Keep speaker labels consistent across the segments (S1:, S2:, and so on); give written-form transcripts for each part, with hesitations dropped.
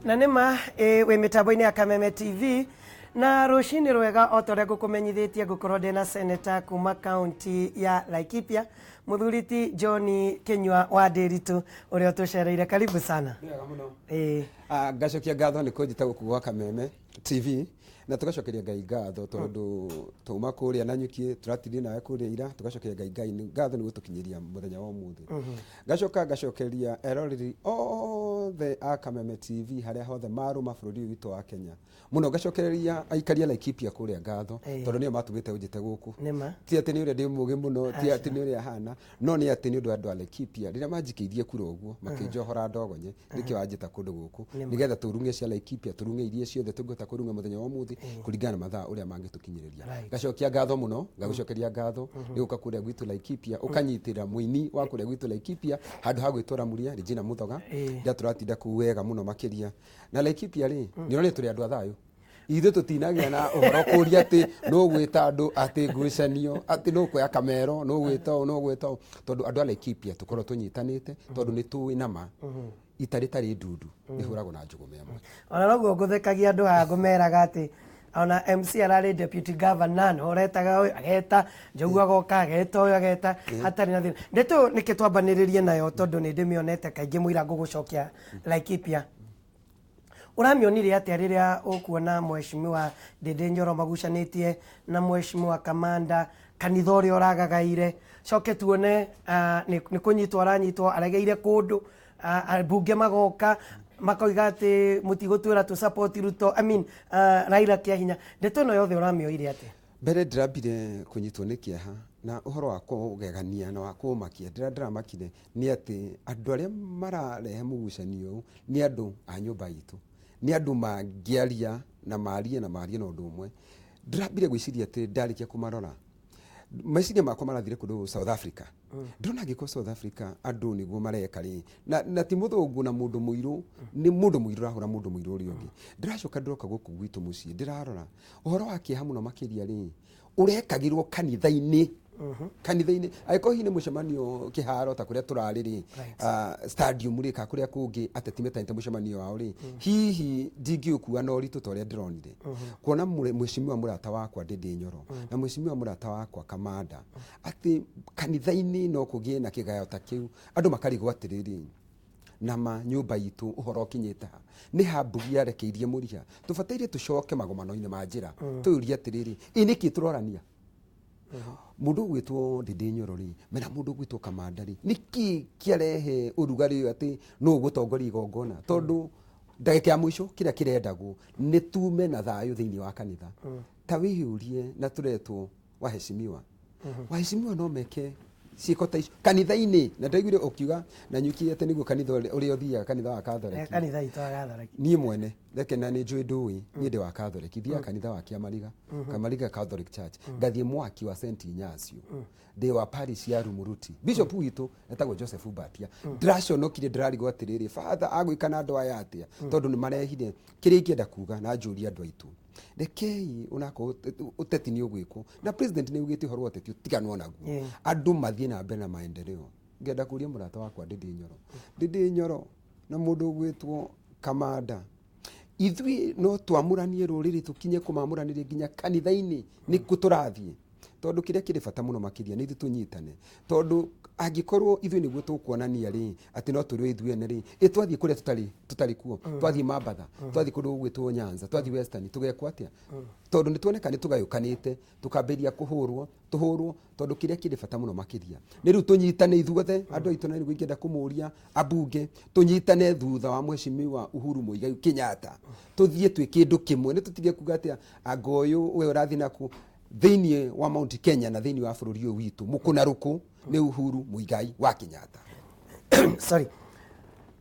S1: Na nĩ ma wĩ mĩtambo-inĩ ya Kameme TV na rũcinĩ rwega. O ta ũrĩa ngũkũmenyithĩtie, ngũkorwo ndĩna seneta kuma kaunti ya Laikipia, mũthuri ti John Kinyua wa Ndĩritũ, ũrĩa ũtũcereire. Karibu sana.
S2: Wega mũno.
S1: Ĩĩ.
S2: Ah, ngacokia ngatho nĩ kũnjĩta gũkũ gwa Kameme TV, na tũgacokeria Ngai ngatho tondũ twauma kũrĩa Nanyuki, tũratindire nawe kũrĩa ira. Tũgacokeria Ngai ngatho nĩ gũtũkinyĩria mũthenya wa ũmũthĩ. Ngacoka ngacokeria eroreri othe a Kameme TV harĩa hothe marũma bũrũri ũyũ witũ wa Kenya mũno. Ngacokereria aikaria Laikipia kũrĩa ngatho tondũ nĩo matũmĩte ũnjĩte gũkũ.
S1: Nĩma.
S2: Ti atĩ nĩ ũrĩa ndĩ mũgĩ mũno, ti atĩ nĩ ũrĩa hana, no nĩ atĩ nĩ ũndũ wa andũ a Laikipia rĩrĩa manjikĩirie kura ũguo makĩnjohora ndogonye, nĩkĩo wanjĩta kũndũ gũkũ nĩgetha tũrung'e cia Laikipia, tũrung'e iria ciothe tũngĩhota kũrung'a mũthenya wa ũmũthĩ kũringana na mathaa ũrĩa mangĩtũkinyĩrĩria. Ngacokia ngatho mũno, ngagũcokeria ngatho nĩ gũka kũrĩa gwitũ Laikipia, ũkanyitĩra mũini wa kũrĩa gwitũ Laikipia handũ ha gwĩtwo Ramuria Regina Muthoga. Ndia tũratinda kũu wega mũno makĩria. Na Laikipia rĩ, nĩ ũronire tũrĩ andũ a thayũ. Ithuĩ tũtinagĩa na ũhoro kũria atĩ nũ gwĩta andũ atĩ ngucanio, atĩ nũ kuoya kamero, nũ gwĩta ũũ, nũ gwĩta ũũ, tondũ andũ a Laikipia tũkorwo tũnyitanĩte, tondũ nĩ tũĩ nama ita rĩtarĩ ndundu rĩhũragwo na njũgũma ĩmwe.
S1: Ona noguo ngũthekagia andũ haha, ngũmeraga atĩ ona MC ararĩ deputy governor, no ũretaga ũyũ ageta Njogu, agoka ageta ũyũ ageta, hatarĩ na thĩna. Ndeto ĩyo nĩkĩ twambanĩrĩrie nayo, tondũ nĩ ndĩmĩonete kaingĩ mũira ngũgũcokia Laikipia. Ũramĩonire atĩa rĩrĩa ũkuona Mheshimiwa Ndĩndĩ Nyoro magucanĩtie na Mheshimiwa Kamanda kanitha ũrĩa ũragagaire, coke tuone nĩ kũnyitwo aranyitwo aregeire kũndũ, ambunge magoka makoiga atĩ mũtigũtwĩra tũ support Ruto, I mean, Raila kĩa hinya? Ndeto ĩno yothe ũramĩoire atĩa?
S2: Mbere ndĩrambire kũnyitwo nĩ kĩeha na ũhoro wa kũgegania na wa kũmakia. Ndĩramakire nĩ atĩ andũ arĩa mararehe mũgucanio ũyũ nĩ andũ a nyũmba itũ, nĩ andũ mangĩaria na marie na marie na ũndũ ũmwe. Ndĩrambire gwĩciria atĩ ndarĩkia kũmarora, meciria makwa marathire kũndũ South Africa. Ndĩrona angĩkorwo South Africa andũ nĩguo mareka rĩ, na ti mũthũngũ na mũndũ mũirũ, nĩ mũndũ mũirũ ũrahũra mũndũ mũirũ ũrĩa ũngĩ. Ndĩracoka ndĩroka gũkũ gwitũ mũciĩ, ndĩrarora ũhoro wa kĩeha mũno makĩria rĩ, ũrekagĩrwo kanitha-inĩ. Kanitha-inĩ, angĩkorwo hihi nĩ mũcemanio kĩharo ta kũrĩa tũrarĩ rĩ, stadium rĩ, kana kũrĩa kũngĩ ateti metanĩte mũcemanio wao rĩ, hihi ndingĩũkua na ũritũ ta ũrĩa ndĩronire kuona mheshimiwa mũrata wakwa Ndĩndĩ Nyoro na mheshimiwa mũrata wakwa Kamanda, atĩ kanitha-inĩ no kũgĩe na kĩgayo ta kĩu, andũ makarigwo atĩrĩrĩ, nama nyũmba itũ ũhoro ũkinyĩte ha? Nĩ ha mbugi yarekeirie mũriha? Tũbataire tũcoke magomano-inĩ ma njĩra, twĩyũrie atĩrĩrĩ, ĩ nĩkĩ tũrorania mũndũ ũgwĩtwo Ndĩndĩ Nyoro rĩ, mena mũndũ ũgwĩtwo Kamanda rĩ, nĩkĩ kĩarehe ũrugarĩ ũyũ atĩ nũ ũgũtongoria igongona? Tondũ ndagĩka ya mũico kĩrĩa kĩrendagwo nĩ tume na thayũ thĩinĩ wa kanitha. Ta wĩyũrie, na tũretwo waheshimiwa, waheshimiwa no meke ciĩko ta icio kanitha-inĩ? Na ndaiguire ũkiuga na nyuki atĩ nĩguo kanitha ũrĩa ũthiaga, kanitha wa Katholeki.
S1: Kanitha itũ wa Gatholeki.
S2: Niĩ mwene reke na nĩ njũĩ ndũĩ, niĩ ndĩ wa Catholic, thiaga kanitha wa Kĩamariga, Kamariga Catholic Church, ngathiĩ mwaki wa St Inyasio, ndĩ wa parish ya Rumuruti. Bishop witũ etagwo Joseph Mbatia. Ndĩraconokire, ndĩrarigwo atĩrĩrĩ, father agwĩka na andũ aya atĩa? Tondũ nĩ marehire kĩrĩa ingĩenda kuga na njũrie andũ aitũ, rekei onakorwo ũteti nĩ ũgwĩkwo na president nĩ augĩte ũhoro wa ũteti ũtiganwo naguo, andũ mathiĩ na mbere na maendeleo. Ngenda kũria mũrata wakwa Ndĩndĩ Nyoro, Ndĩndĩ Nyoro na mũndũ ũgwĩtwo Kamanda, ithuĩ no twamũranie rũrĩrĩ, tũkinye kũmamũranĩria nginya kanitha-inĩ? Nĩkũ tũrathiĩ? Tondũ kĩrĩa kĩrĩ bata mũno makĩria nĩ ithuĩ tũnyitane, tondũ angĩkorwo ithuĩ nĩguo tũkuonania rĩ atĩ no tũrĩ ithuĩ ene rĩ, ĩ twathiĩ kũrĩa tũtarĩ kuo, twathiĩ Mambatha, twathiĩ kũndũ gũgwĩtwo Nyanza, twathiĩ Western, tũgekwo atĩa? Tondũ nĩ tuoneka nĩ tũgayũkanĩte, tũkambĩrĩria kũhũrwo, tũhũrwo, tondũ kĩrĩa kĩrĩ bata mũno makĩria nĩ rĩu tũnyitane ithuothe andũ aitũ. Na nĩguo ingĩenda kũmũria ambunge, tũnyitane thutha wa Mheshimiwa Uhuru Muigai Kenyatta, tũthiĩ twĩ kĩndũ kĩmwe, nĩ tũtige kuga atĩa anga ũyũ we ũrathiĩ naku thĩinĩ wa Mount Kenya na thĩinĩ wa bũrũri ũyũ witũ. Mũkũna rũkũ nĩ Uhuru Muigai wa Kenyatta.
S1: Sorry,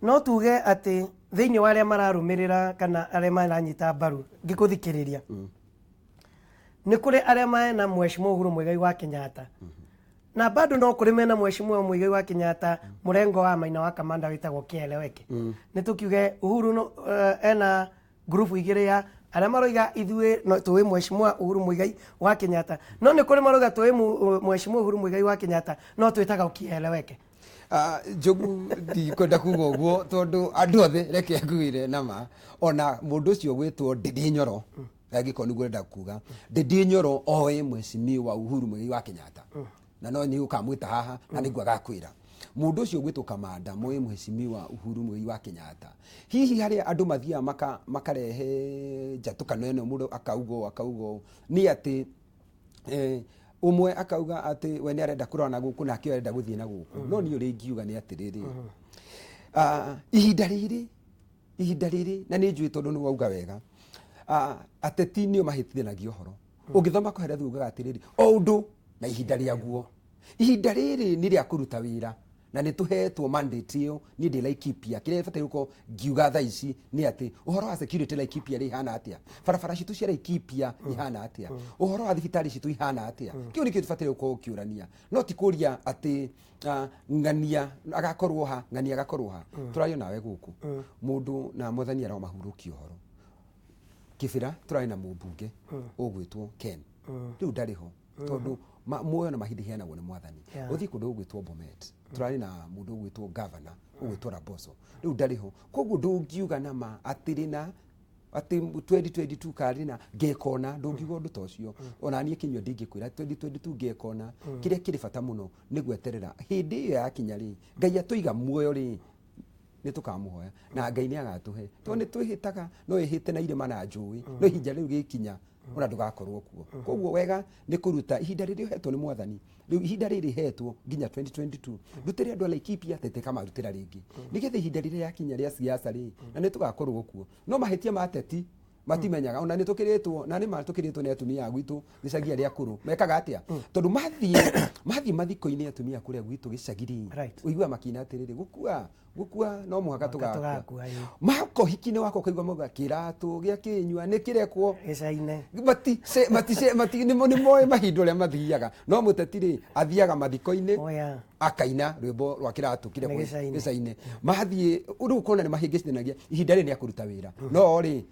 S1: no tuge atĩ thĩinĩ wa arĩa mararũmĩrĩra kana arĩa maranyita mbaru, ngĩkũthikĩrĩria, nĩ kũrĩ arĩa mena Mheshimiwa Uhuru Muigai wa Kenyatta, na bado no kũrĩ mena Mheshimiwa Muigai wa Kenyatta mũrengo wa Maina wa Kamanda wĩtagwo Kieleweke. Nĩ tũkiuge Uhuru no, ena ngurubu igĩrĩ ya arĩa maroiga ithuĩ no tũĩ Mheshimiwa Uhuru Muigai wa Kenyatta, no nĩ kũrĩ maroiga tũĩ Mheshimiwa Uhuru Muigai wa Kenyatta no twĩtaga Kieleweke.
S2: Ah, Njogu ndikwenda kuga ũguo tondũ andũ othe reke ngwĩre nama ona mũndũ ũcio gwĩtwo Ndindi Nyoro angĩkorwo nĩguo ũrenda kuga Ndindi Nyoro oĩ mheshimiwa Uhuru Muigai wa Kenyatta na no nĩ ũkamwĩta haha na nĩguo agakwĩra mũndũ ũcio gwĩtwo Kamanda moĩ mheshimiwa Uhuru Muigai wa Kenyatta. Hihi harĩa andũ mathiaga makarehe njatũkano ĩno mũndũ akauga ũũ akauga ũũ nĩ atĩ ũmwe akauga atĩ we nĩ arenda kũrora na gũkũ nake ũyũ arenda gũthiĩ na gũkũ. No niĩ ũrĩa ingiuga nĩ atĩrĩrĩ, ihinda rĩrĩ na nĩ njũĩ tondũ nĩ wauga wega, ateti nĩo mahĩtithanagia ũhoro. Ũngĩthoma Kohelethu ugaga atĩrĩrĩ, o ũndũ na ihinda rĩaguo. Ihinda rĩrĩ nĩ rĩa kũruta wĩra na nĩ tũhetwo mandate ĩyo. Niĩ ndĩ Laikipia, kĩrĩa bataire gũkorwo ngiuga thaa ici nĩ atĩ ũhoro wa security Laikipia rĩ ihana atĩa, barabara citũ cia Laikipia ihana atĩa, ũhoro wa thibitarĩ citũ ihana atĩa. Kĩu nĩkĩo tũbataire gũkorwo ũkĩũrania, no ti kũria atĩ ng'ania agakorwo ha, ng'ania agakorwo ha. Tũrario nawe gũkũ mũndũ na mwathani aromahurũkia ũhoro Kĩbĩra, tũrarĩ na mũmbunge ũgwĩtwo Ken, rĩu ndarĩ ho tondũ muoyo na mahinda iheanagwo nĩ mwathani. Ũthiĩ kũndũ gũgwĩtwo Bomet, tũrarĩ na mũndũ ũgwĩtwo governor ũgwĩtwo Raboso, rĩu ndarĩ ho. Koguo ndũngiuga nama atĩrĩ na atĩ 2022 karĩ na ngekona, ndũngiuga ũndũ ta ũcio. Ona niĩ kĩnyua ndingĩkwĩra 2022 ngekona. Kĩrĩa kĩrĩ bata mũno nĩ gweterera hĩndĩ ĩyo yakinya rĩ, Ngai atũiga muoyo rĩ, nĩ tũkamũhoya na Ngai nĩ agatũhe, tondũ nĩ twĩhĩtaga, no ĩhĩte na irĩma na njũĩ, no ihinda rĩu gĩkinya ona ndũgakorwo kuo. Koguo wega nĩ kũruta ihinda rĩrĩa ũhetwo nĩ mwathani. Rĩu ihinda rĩrĩ hetwo nginya 2022 ndutĩre andũ a Laikipia tete kamarutĩra rĩngĩ, nĩgetha ihinda rĩrĩa yakinya rĩa siasa rĩ, na nĩ tũgakorwo kuo. No mahĩtia ma ateti matimenyaga ona nĩ tũkĩrĩtwo na nĩ ma tũkĩrĩtwo nĩ atumia a gwitũ gĩcagi arĩa akũrũ mekaga atĩa, tondũ mathiĩ mathiko-inĩ atumia kũrĩa gwitũ gĩcagi rĩ, ũiguaga makina atĩrĩrĩ, gũkua gũkua no mũhaka
S1: tũgakua.
S2: Tũgakua, ĩĩ. Mako hiki-inĩ wakwa ũkaigua mauga kĩratũ gĩa kĩnyua nĩ kĩrekwo
S1: gĩcaine.
S2: Mati se mati se mati nĩ moĩ mahinda ũrĩa mathiaga, no mũteti rĩ athiaga mathiko-inĩ akaina rwĩmbo rwa kĩratũ kĩrekwo
S1: Nĩ gĩcaine.
S2: Gĩcaine. Mathiĩ rĩu ũkona nĩ mahĩngĩcithanagia ihinda rĩrĩ nĩ akũruta wĩra, no rĩ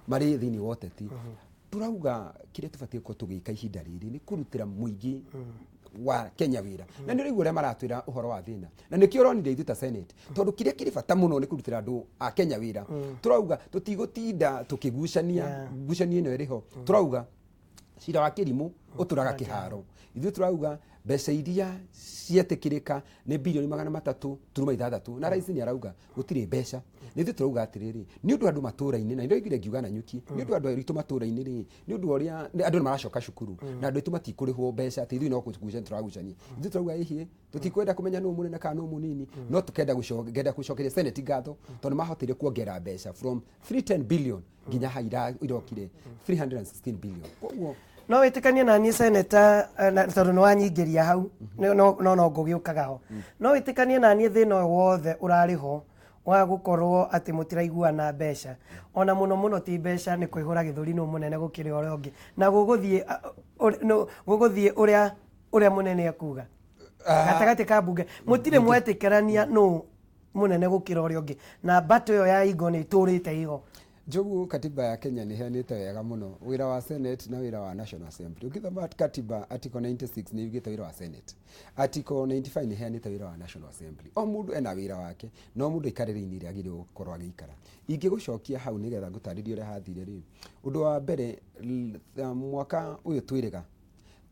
S2: marĩ thĩinĩ wa ũteti. Tũrauga kĩrĩa tũbatiĩ gũkorwo tũgĩka ihinda rĩrĩ nĩ kũrutĩra mũingĩ wa Kenya wĩra, na nĩ ũraigua ũrĩa maratwĩra ũhoro wa thĩna, na nĩkĩo ũronire ithuĩ ta Senate, tondũ kĩrĩa kĩrĩ bata mũno nĩ kũrutĩra andũ a Kenya wĩra. Tũrauga tũtigũtinda tũkĩgucania ngucanio ĩno ĩrĩ ho. Tũrauga cira wa kĩrimũ ũtũraga kĩharo. Ithuĩ tũrauga mbeca iria cietĩkĩrĩka nĩ 306.3 billion, na rais nĩ arauga gũtirĩ mbeca. Nĩ ithuĩ tũrauga atĩrĩrĩ, nĩ ũndũ andũ matũra-inĩ, na nĩndoigire ngiuga na nyuki, nĩ ũndũ andũ aitũ matũra-inĩ rĩ, nĩ ũndũ wa ũrĩa andũ nĩ maracoka cukuru na andũ aitũ matikũrĩhwo mbeca, atĩ ithuĩ no kũgucania tũragucania. Ithuĩ tũrauga ĩhĩ tũtikwenda kũmenya nũ mũnene kana nũ mũnini, no tũkenda ngenda gũcokeria Senate ngatho tondũ mahotire kuongerera mbeca from 310 billion nginya ha irokire 316 billion. Koguo
S1: No wĩtĩkanie na niĩ, seneta, tondũ nĩ wanyingĩria hau, no ngũgĩũkaga ho. No wĩtĩkanie na niĩ thĩna ũyũ wothe ũrarĩ ho wa gũkorwo atĩ mũtiraiguana mbeca, ona mũno mũno ti mbeca, nĩ kwĩhũra gĩthũri nũ mũnene gũkĩrĩ ũrĩa ũngĩ, na gũgũthiĩ gũgũthiĩ ũrĩa mũnene ekuga gatagatĩ ka mbunge, mũtirĩ mwetĩkĩrania nũ mũnene gũkĩra ũrĩa ũngĩ, na mbatũ ĩyo ya ingo nĩ ĩtũrĩte iho?
S2: Njogu, katiba ya Kenya nĩ heanĩte wega mũno wĩra wa Senate na wĩra wa National Assembly. Ũngĩthoma katiba, article 96 nĩ yugĩte wĩra wa Senate, article 95 nĩ heanĩte wĩra wa National Assembly. O mũndũ ena wĩra wake, no mũndũ aikarĩre-inĩ ĩrĩa agĩrĩirwo gũkorwo agĩikara. Ingĩgũcokia hau nĩgetha ngũtarĩrie ũrĩa hathire rĩ, ũndũ wa mbere, mwaka ũyũ twĩrĩga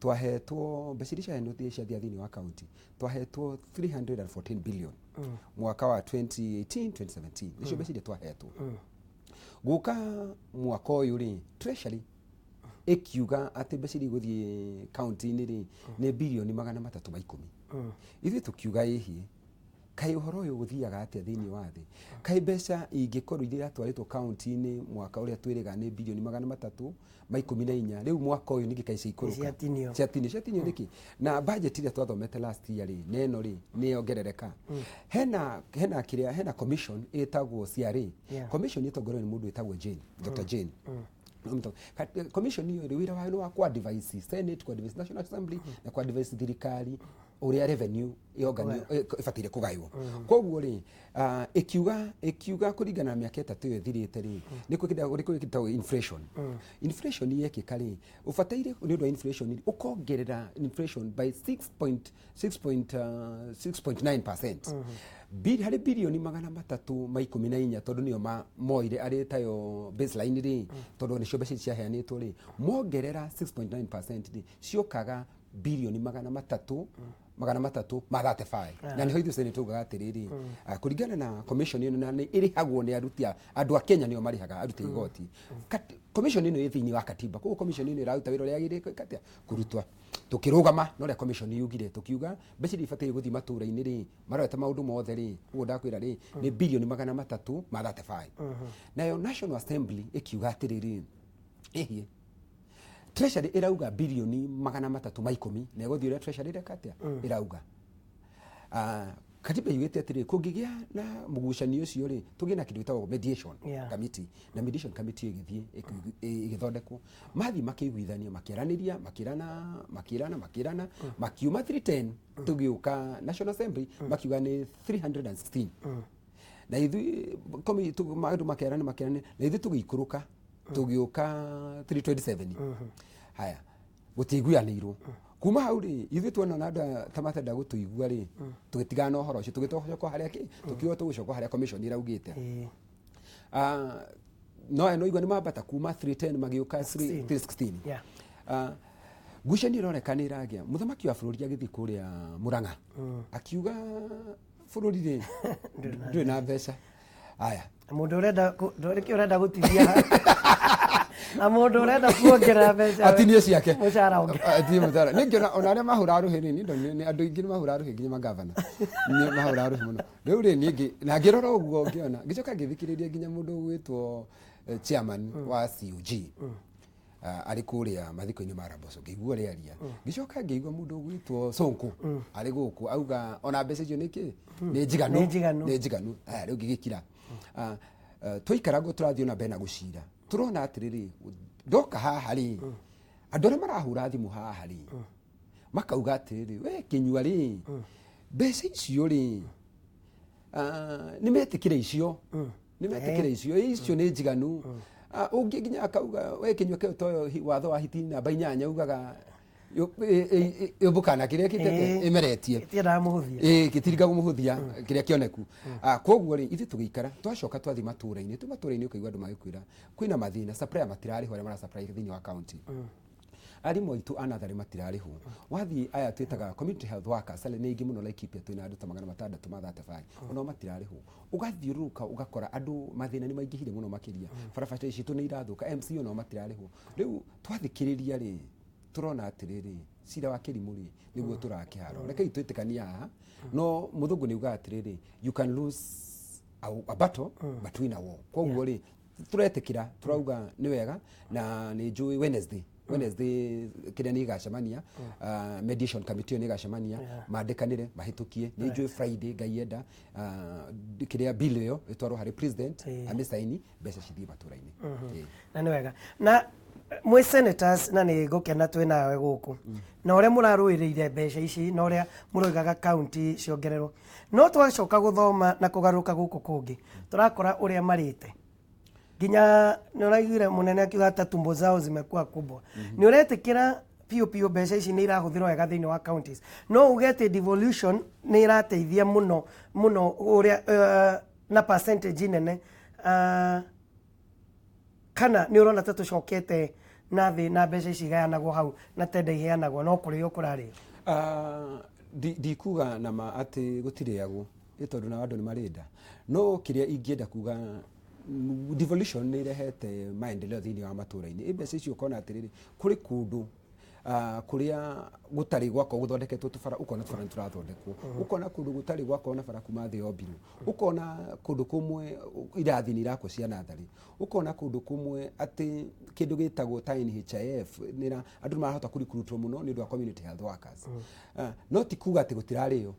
S2: twahetwo mbeca iria ciaheanirwo ciathia thĩinĩ wa county, twahetwo 314 billion mwaka wa 2018 2017, nĩcio mbeca iria twahetwo. Gũka mwaka ũyũ rĩ, Treasury ĩkiuga atĩ mbeca iria igũthiĩ kaunti-inĩ rĩ nĩ 310 billion. Ithuĩ tũkiuga ĩhĩ, kaĩ ũhoro ũyũ ũthiaga atĩa thĩinĩ wa thĩ? Kaĩ mbeca ingĩkorwo iria iratwarĩtwo kaunti-inĩ mwaka ũrĩa twĩrĩga nĩ 314 billion, rĩu mwaka ũyũ ningĩ kaĩ ciaikũrũka?
S1: Ciatinio.
S2: Ciatinio nĩkĩ? Na budget ĩrĩa twathomete last year rĩ, na ĩno rĩ nĩ yongerereka. Hena kĩrĩa, hena commission ĩtagwo CRA. Commission ĩtongoretio nĩ mũndũ wĩtagwo Jane, Dr. Jane. Commission ĩyo rĩ, wĩra wayo nĩ wa ku advise Senate, ku advise National Assembly na ku advise thirikari. Ũrĩa revenue yonganio ĩbataire kũgaywo. Koguo rĩ, ĩkiuga kũringana na mĩaka 3 ĩyo ĩthirĩte rĩ, nĩ kũrĩ inflation. Inflation yekĩka rĩ, ũbataire nĩ ũndũ wa inflation rĩ, ũkongerera inflation by 6.9%. Harĩ birioni 314, tondũ nĩyo moire arĩ tayo baseline rĩ, tondũ nĩcio mbeca ici ciaheanĩtwo rĩ, mongerera 6.9% rĩ, ciokaga birioni 335. Na nĩho ithuĩ Senate tugaga atĩrĩrĩ, kũringana na commission ĩno, na nĩ ĩrĩhagwo nĩ aruti a andũ a Kenya, nĩo marĩhaga aruti a igoti. Commission ĩno ĩ thĩinĩ wa katiba, koguo commission ĩno ĩraruta wĩra ũrĩa yagĩrĩire gwĩka atĩa, kũrutwa. Tũkĩrũgama na ũrĩa commission yugire, tũkiuga mbeca iria ibataire gũthiĩ matũra-inĩ rĩ, marorete maũndũ mothe rĩ, ũguo ndakwĩra rĩ, nĩ birioni 335. Nayo National Assembly ĩkiuga atĩrĩrĩ, ĩhiĩ Treasury ĩrauga birioni 310, na ĩgũthiĩ ũrĩa Treasury ĩreka atĩa, ĩrauga. Katiba yugĩte atĩrĩ, kũngĩgĩa na mũgucanio ũcio rĩ, tũgĩe na kĩndũ gĩtagwo mediation committee, na mediation committee ĩgĩthiĩ ĩgĩthondekwo, mathiĩ makĩiguithania, makĩaranĩria, makĩrana, makĩrana, makĩrana, makiuma 310, tũgĩũka National Assembly makiuga nĩ 316, na ithuĩ andũ makerana, makerana, na ithuĩ tũgĩikũrũka tũgĩũka 327. Haya, gũtiiguanĩirwo. Kuma hau rĩ, ithuĩ tuona na andũ aya ta matenda gũtũigua rĩ, tũgĩtigana na ũhoro ũcio, tũgĩcoka harĩa kĩ tũkiuga tũgũcoka harĩa commission ĩraugĩte. No aya no igua nĩ mambata kuma 310 magĩũka 316. Ngucanio ĩroneka nĩ ĩragĩa. Mũthamaki wa bũrũri agĩthiĩ kũrĩa Murang'a akiuga bũrũri rĩ ndũrĩ na mbeca. Aya.
S1: Mũndũ ũrenda nĩkĩ ũrenda gũtithia na mũndũ ũrenda kuongerera mbeca?
S2: Atinie ciake.
S1: Mũcara ũngĩ.
S2: Atinie mũcara. Nĩ ngĩona ona arĩa mahũraga rũhĩ rĩ, nĩ andũ aingĩ nĩ mahũraga rũhĩ, nginya magavana nĩ mahũraga rũhĩ mũno. Rĩu rĩ, niĩ na ngĩrora ũguo ngĩona, ngĩcoka ngĩthikĩrĩria nginya mũndũ ũgwĩtwo chairman wa CUG arĩ kũrĩa mathiko-inĩ ma Raboso, ngĩigua ũrĩa aria. Ngĩcoka ngĩigua mũndũ ũgwĩtwo Sonko arĩ gũkũ auga ona mbeca icio nĩ kĩ, nĩ njiganu.
S1: Nĩ njiganu.
S2: Nĩ njiganu. Aya, rĩu ngĩgĩkira. Twaikara guo tũrathiĩ na mbere na gũcira, tũrona atĩrĩrĩ, ndoka haha rĩ, andũ arĩa marahũra thimũ haha rĩ, makauga atĩrĩrĩ, we Kĩnyua rĩ, mbeca icio rĩ, nĩ metĩkĩre icio, nĩ metĩkĩre icio, icio nĩ njiganu. Ũngĩ nginya akauga, we Kĩnyua, kĩo toyo watho wa hiti namba 8 ugaga yũmbũkana kĩrĩa kĩte ĩmeretie.
S1: Tiendaga mũhũthia.
S2: Ĩĩ, gĩtiringa mũhũthia kĩrĩa kĩoneku. Koguo rĩ, ithuĩ tũgĩikara, twacoka twathiĩ matũra-inĩ, twĩ matũra-inĩ ũkaigua andũ magĩkwĩra kwĩna mathĩna, supplier matirarĩhwo, arĩa mara supply thĩinĩ wa county, arimũ aitũ a natharĩ matirarĩhwo. Wathiĩ aya twĩtaga community health workers, arĩa nĩ aingĩ mũno Laikipia, twĩna andũ ta 635, onao matirarĩhwo. Ũgathiũrũrũka ũgakora andũ mathĩna nĩ maingĩhire mũno makĩria, barabara citũ nĩ irathũka, MC onao matirarĩhwo. Rĩu twathikĩrĩria rĩ, tũrona atĩrĩrĩ, cira wa kĩrimũ rĩ, nĩguo tũrakĩharo. Rekei twĩtĩkanie haha, no mũthũngũ nĩ ugaga atĩrĩrĩ, "You can lose a battle but win a war." Koguo rĩ, tũretĩkĩra, tũrauga nĩ wega, na nĩ njũĩ Wednesday kĩrĩa nĩ igacemania, mediation committee ĩyo nĩ ĩgacemania, mandĩkanĩre, mahĩtũkie. Nĩ njũĩ Friday, Ngai enda, kĩrĩa bill ĩyo ĩtwarwo harĩ president, amĩcaini, mbeca cithiĩ matũra-inĩ.
S1: Na nĩ wega na mwĩ senators, na nĩ ngũkena twĩ nawe gũkũ na ũrĩa mũrarũĩrĩire mbeca ici na ũrĩa mũroigaga county ciongererwo, no twacoka gũthoma na kũgarũrũka gũkũ kũngĩ, tũrakora ũrĩa marĩte nginya nĩ ũraiguire mũnene akiuga hata tumbo zao zimekuwa kubwa. Nĩ ũretĩkĩra piũ piũ mbeca ici nĩ irahũthĩrwo wega thĩinĩ wa counties? No uge atĩ devolution nĩ ĩrateithia mũno mũno ũrĩa na percentage nene, kana nĩ ũrona ta tũcokete na thĩ na mbeca ici igayanagwo hau na tenda iheanagwo no kũrĩo kũrarĩo?
S2: Ndikuga na ma atĩ gũtirĩagwo, ĩ tondũ na andũ nĩ marĩnda, no kĩrĩa ingĩenda kuga, devolution nĩ ĩrehete maendeleo thĩinĩ wa matũra-inĩ. Ĩ mbeca icio ũkona atĩrĩrĩ, kũrĩ kũndũ kũrĩa gũtarĩ gwakorwo gũthondeketwo tũbara, ũkona tũbara nĩ tũrathondekwo, ũkona kũndũ gũtarĩ gwakorwo na bara kuma thĩ yombirwo, ũkona kũndũ kũmwe irathi nĩ irakwo cia natharĩ, ũkona kũndũ kũmwe atĩ kĩndũ gĩtagwo ta NHIF nĩra andũ nĩ marahota kũrikurutwo mũno nĩ ũndũ wa community health workers. No ti kuga atĩ gũtirarĩo.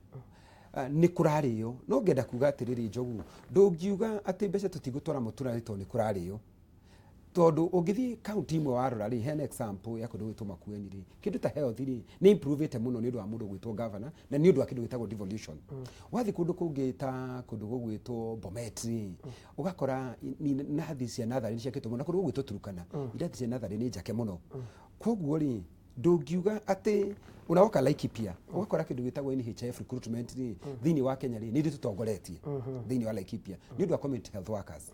S2: Nĩ kũrarĩo, no ngenda kuga atĩrĩrĩ, Njogu, ndũngiuga atĩ mbeca tũtigũtwara mũtũra tondũ nĩ kũrarĩo. Tondũ ũngĩthiĩ kaunti imwe warora rĩ, hena example ya kũndũ gwĩtwo Makueni rĩ, kĩndũ ta health rĩ nĩ improvĩte mũno nĩ ũndũ wa mũndũ gwĩtwo governor na nĩ ũndũ wa kĩndũ gĩtagwo devolution. Wathiĩ kũndũ kũngĩ ta kũndũ gũgwĩtwo Bomet rĩ, ũgakora nathi cia natharĩ nĩ ciakĩtwo mũno, na kũndũ gũgwĩtwo Turkana irathi cia natharĩ nĩ njake mũno. Koguo rĩ, ndũngiuga atĩ unawoka Laikipia ũgakora kĩndũ gĩtagwo NHIF recruitment rĩ thĩinĩ wa Kenya rĩ, nĩ ithuĩ tũtongoretie thĩinĩ wa Laikipia nĩ ũndũ wa community health workers.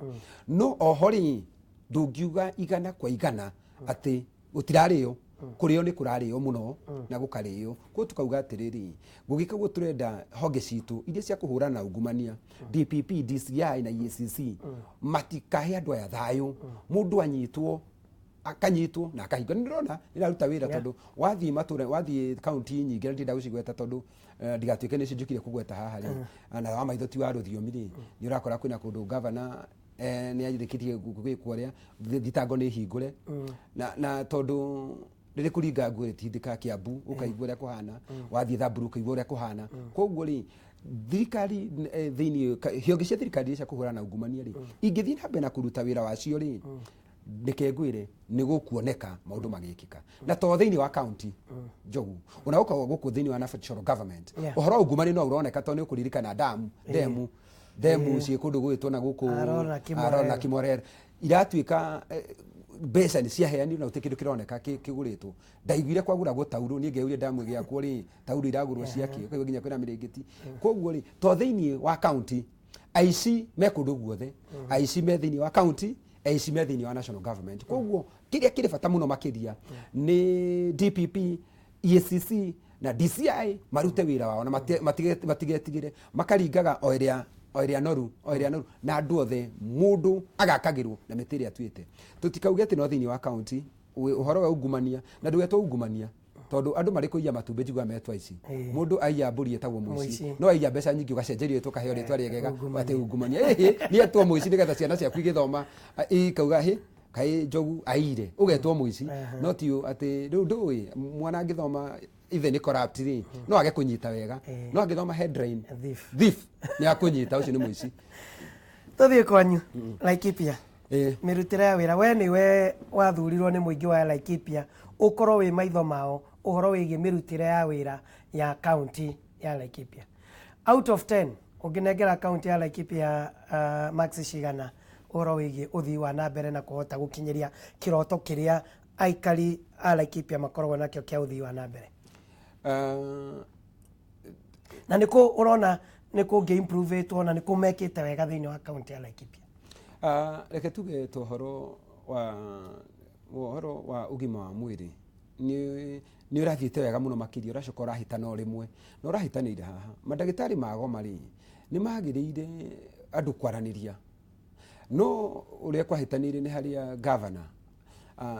S2: No oho rĩ, ndũngiuga igana kwa igana atĩ gũtirarĩo, kũrĩo nĩ kũrarĩo mũno na gũkarĩo. Koguo tukauga atĩrĩrĩ, gũgĩka ũguo tũrenda honge citũ iria cia kũhũrana na ungumania, DPP, DCI na EACC, matikahe andũ aya thayũ. Mũndũ anyitwo akanyitwo na akahingwo. Nĩ ndĩrona nĩraruta wĩra tondũ wathiĩ matũra, wathiĩ kaunti nyingĩ, na ndĩrenda gũcigweta tondũ ndigatuĩke nĩcio njũkire kũgweta haha rĩ, na wa maitho ti wa rũthiomi rĩ, nĩ ũrakora kwĩna kũndũ gavana nĩ arĩkĩtie gwĩkwo ũrĩa thitango nĩ hingũre, na tondũ rĩrĩ kũringa nguo rĩtindĩka Kiambu ũkaigua ũrĩa kũhana, wathiĩ Thamburu ũkaigua ũrĩa kũhana. Koguo rĩ, thirikari thĩinĩ honge cia thirikari iria cia kũhũrana na ungumania rĩ, ingĩthiĩ na mbere na kũruta wĩra wacio rĩ, reke ngwĩre nĩ gũkuoneka maũndũ magĩkĩka. Na to thĩinĩ wa county njogu, ona gũkorwo gũkũ thĩinĩ wa national government, ũhoro wa ungumania no ũroneka, tondũ nĩ ũkũririkana damu demu ciĩ kũndũ gũgĩtwo na gũkũ
S1: Aror na Kimwarer.
S2: Aror na Kimwarer iratuĩka mbeca nĩ ciaheanirwo na gũtirĩ kĩndũ kĩroneka kĩgũrĩtwo. Ndaiguire kwagũragwo taurũ, niĩ ngeyũria damu ĩgĩakwo rĩ, taurũ iragũrwo ciakĩ? Ũkaigua nginya kwĩna mĩrĩngĩti. Koguo rĩ, to thĩinĩ wa county, aici me kũndũ guothe, aici me thĩinĩ wa county, aici me thĩinĩ wa national government. Koguo kĩrĩa kĩrĩ bata mũno makĩria nĩ DPP, EACC na DCI marute wĩra wao na matigetigĩre, makaringaga o ĩrĩa o ĩrĩa noru o ĩrĩa noru, na andũ othe mũndũ agakagĩrwo na mĩtĩ ĩrĩa atuĩte. Tũtikauge atĩ no thĩinĩ wa county ũhoro wa ungumania, na ndũgetwo ungumania tondũ andũ marĩ kũiya matumbĩ njiguaga metwo aici. Mũndũ aiya mbũri etagwo mũici, no aiya mbeca nyingĩ ũgacenjerio rĩtwa ũkaheo rĩtwa rĩegega atĩ ungumania. Ĩhĩ, nĩ etwo mũici nĩgetha ciana ciaku igĩthoma ikauga hĩ kaĩ njogu aire, ũgetwo mũici. No ti atĩ rĩu ndũĩ mwana angĩthoma ithe nĩ corrupt rĩ, no age kũnyita wega, no angĩthoma headline
S1: Thief.
S2: Thief nĩ akũnyita ũcio nĩ mũici.
S1: Tũthiĩ kwanyu Laikipia. Mĩrutĩre ya wĩra, we nĩwe wathurirwo nĩ mũingĩ wa Laikipia ũkorwo wĩ maitho mao ũhoro wĩgiĩ mĩrutĩre ya wĩra ya kaunti ya Laikipia. Out of 10 ũngĩnengera kaunti ya Laikipia marks cigana ũhoro wĩgiĩ ũthii wa na mbere na kũhota gũkinyĩria kĩroto kĩrĩa aikari a Laikipia makoragwo nakĩo kĩa ũthii wa na mbere? Na nĩkũ ũrona nĩ kũngĩ improve na nĩkũ mekĩte wega thĩinĩ wa kaunti ya Laikipia?
S2: Reke tuge ta ũhoro wa ũgima wa mwĩrĩ nĩ ũrathiĩte wega mũno makĩria, ũracoka ũrahĩtana o rĩmwe na ũrahĩtanĩire haha. Mandagĩtarĩ magoma rĩ, nĩ magĩrĩire andũ kwaranĩria, no ũrĩa kwahĩtanĩire nĩ harĩa gavana,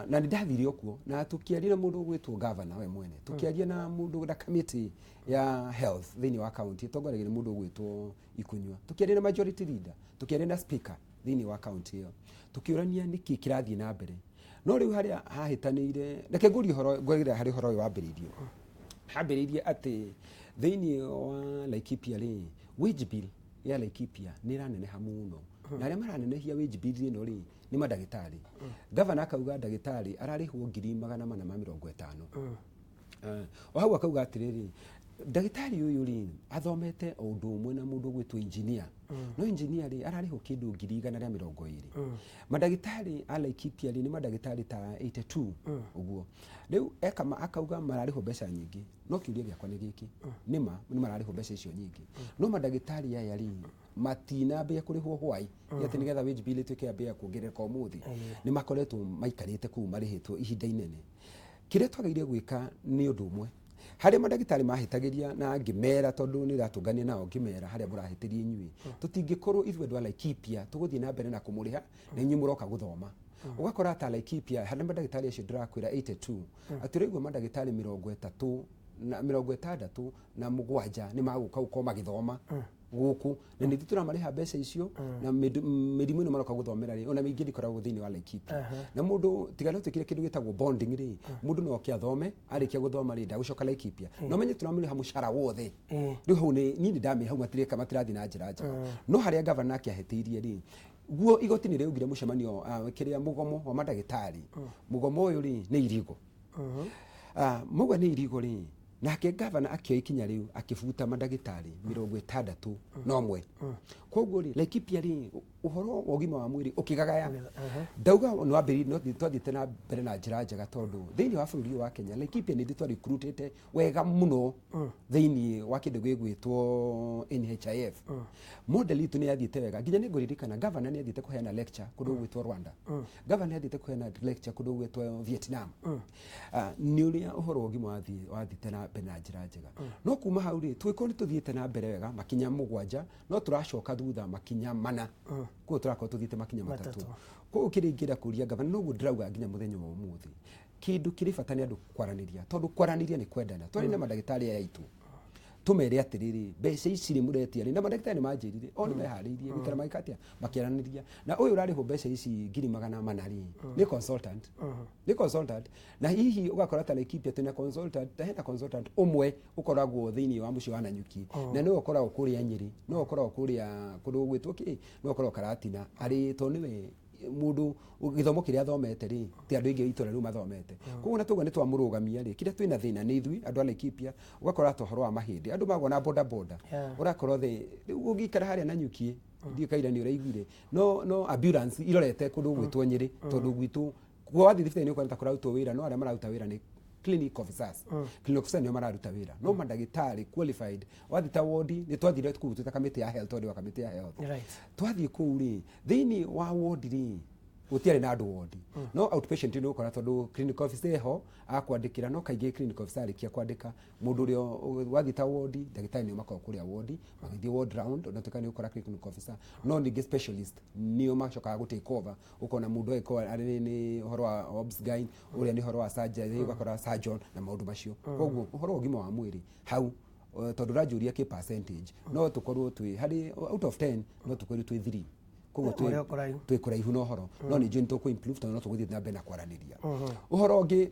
S2: na nĩ ndathire okuo na tũkĩaria na mũndũ ũgwĩtwo gavana we mwene, tũkĩaria na mũndũ na committee ya health thĩinĩ wa county ĩtongoragio nĩ mũndũ ũgwĩtwo Ikunyua, tũkĩaria na majority leader, tũkĩaria na speaker thĩinĩ wa county ĩyo, tũkĩũrania nĩkĩ kĩrathiĩ na mbere. No rĩu harĩa hahĩtanĩire, reke ngũrie ũhoro, ngũrĩre harĩa ũhoro ũyũ wambĩrĩirie. Hambĩrĩirie atĩ thĩinĩ wa Laikipia rĩ, wage bill ya Laikipia nĩ ĩraneneha mũno, na arĩa maranenehia wage bill ĩno rĩ, nĩ mandagĩtarĩ. Gavana akauga ndagĩtarĩ ararĩhwo 450,000. O hau akauga atĩrĩrĩ, ndagĩtarĩ ũyũ rĩ, athomete o ũndũ ũmwe na mũndũ ũgwĩtwo engineer, no engineer rĩ, ararĩhwo kĩndũ 120,000. Mandagĩtarĩ a Laikipia rĩ, nĩ mandagĩtarĩ ta 82 ũguo. Rĩu eka akauga mararĩhwo mbeca nyingĩ, no kĩũria gĩakwa nĩ gĩkĩ, nĩma nĩ mararĩhwo mbeca icio nyingĩ, no mandagĩtarĩ aya rĩ, matinambia kũrĩhwo hwai atĩ nĩgetha wage bill ĩtuĩke yambia kuongerereka ũmũthĩ? Nĩ makoretwo maikarĩte kũu marĩhĩtwo ihinda inene. Kĩrĩa twagĩrĩire gwĩka nĩ ũndũ ũmwe, harĩa mandagĩtarĩ mahĩtagĩria, na ngĩmera tondũ nĩ ndĩratũngania nao, ngĩmera harĩa mũrahĩtĩria inyuĩ, tũtingĩkorwo ithuĩ andũ a Laikipia tũgũthiĩ na mbere na kũmũrĩha na inyuĩ mũroka gũthoma. Ũgakora ta Laikipia harĩa mandagĩtarĩ acio ndĩrakwĩra 82, atĩ ũraigua mandagĩtarĩ 30 na 67 nĩ magũka gũkorwo magĩthoma gũkũ, na nĩ ithuĩ tũramarĩha mbeca icio, na mĩrimũ ĩno maroka gũthomera rĩ, ona mĩingĩ ndĩkoragwo thĩinĩ wa Laikipia. Na mũndũ tiga no twĩkire kĩndũ gĩtagwo bonding rĩ, mũndũ no oke athome, arĩkia gũthoma rĩ, ndagũcoka Laikipia, no menye tũramũrĩha mũcara wothe. Rĩu hau nĩ niĩ nĩ ndamĩ hau matireka, matirathiĩ na njĩra njega. No harĩa gavana akĩahĩtĩirie rĩ, Guo igoti nĩ rĩaugire mũcemanio kĩrĩa mũgomo wa mandagĩtarĩ, mũgomo ũyũ rĩ nĩ irigo. Mauga nĩ irigo rĩ, nake gavana akĩoya ikinya rĩu akĩbuta mandagĩtarĩ 61. Koguo rĩ, Laikipia rĩ, ũhoro wa ũgima wa mwĩrĩ ũkĩgagaya. Ndauga nĩ wambĩrĩirie, no twathiĩte na mbere na njĩra njega, tondũ thĩinĩ wa bũrũri ũyũ wa Kenya, Laikipia nĩ ithuĩ twarecruitĩte wega mũno thĩinĩ wa kĩndũ gĩgwĩtwo NHIF. Model itũ nĩ yathiĩte wega, nginya nĩ ngũririkana gavana nĩ athiĩte kũheana lecture kũndũ gũgwĩtwo Rwanda, gavana nĩ athiĩte kũheana lecture kũndũ gũgwĩtwo Vietnam. Nĩ ũrĩa ũhoro wa ũgima wathiĩte na mbere na njĩra njega. No kuma hau rĩ, tũgĩkorwo nĩ tũthiĩte na mbere wega makinya 7, no tũracoka thutha makinya 4. Koguo tũrakorwo tũthiĩte makinya 3. Koguo kĩrĩa ingĩenda kũria gavana, noguo ndĩrauga nginya mũthenya wa ũmũthĩ, kĩndũ kĩrĩ bata nĩ andũ kwaranĩria, tondũ kwaranĩria nĩ kwendana. Twarĩ na mandagĩtarĩ aya aitũ, tũmere atĩrĩrĩ, mbeca ici rĩ mũretia rĩ, na mandagĩtarĩ nĩ manjĩrire o nĩ meharĩirie gũikara magĩka atĩa, makĩaranĩria na ũyũ ũrarĩhwo mbeca ici 400,000 rĩ, nĩ consultant, nĩ consultant. Na hihi ũgakora ta Laikipia twĩna consultant, ta hena consultant ũmwe ũkoragwo thĩinĩ wa mũciĩ wa Nanyuki, na nĩwe ũkoragwo kũrĩa Nyĩrĩ, nĩwe ũkoragwo kũrĩa kũndũ gũgwĩtwo kĩ, nĩwe ũkoragwo Karatina, arĩ tondũ nĩwe mũndũ gĩthomo kĩrĩa athomete rĩ, ti andũ aingĩ itũra rĩu mathomete. Koguo na tauga nĩ twamũrũgamia rĩ, kĩrĩa twĩna thĩna nĩ ithuĩ andũ a Laikipia, ũgakora ta ũhoro wa mahĩndĩ, andũ magwo na boda boda, ũrakora thĩ rĩu ũngĩikara harĩa Nanyuki, ndiũĩ kaira nĩ ũraiguire, no ambulance irorete kũndũ gũgwĩtwo Nyĩrĩ, tondũ gwitũ wathiĩ thibitarĩ nĩ ũkuona ta kũrarutwo wĩra, no arĩa mararuta wĩra nĩ clinic officers. Clinic officers nĩo mararuta wĩra, no mandagĩtarĩ qualified wathiĩ ta wodi, nĩ twathire kũu twĩta kamĩtĩ ya health, tondũ wa kamĩtĩ ya health, twathiĩ kũu rĩ, thĩinĩ wa wodi rĩ, gũtiarĩ na andũ wodi, no outpatient nĩ ũkora tondũ clinic officer eho akwandĩkĩra, no kaingĩ clinic officer arĩkia kwandĩka mũndũ ũrĩa wathiĩ ta wodi, ndagĩtarĩ nĩo makoragwo kũrĩa wodi magĩthiĩ ward round, na tuĩka nĩ ũkora clinic officer, no ningĩ specialist nĩo macokaga gũ take over. Ũkona mũndũ agĩkorwo arĩ nĩ ũhoro wa obs-gyn, ũrĩa nĩ ũhoro wa surgery, ũgakora surgeon na maũndũ macio. Koguo ũhoro wa ũgima wa mwĩrĩ hau, tondũ ũranjũria kĩ percentage, no tũkorwo twĩ harĩ out of 10, no tũkorwo twĩ 3. Koguo twĩ kũraihu na ũhoro, no nĩ njũĩ nĩ tũkũ improve, tondũ no tũgũthiĩ na mbere na kwaranĩria. Ũhoro ũngĩ,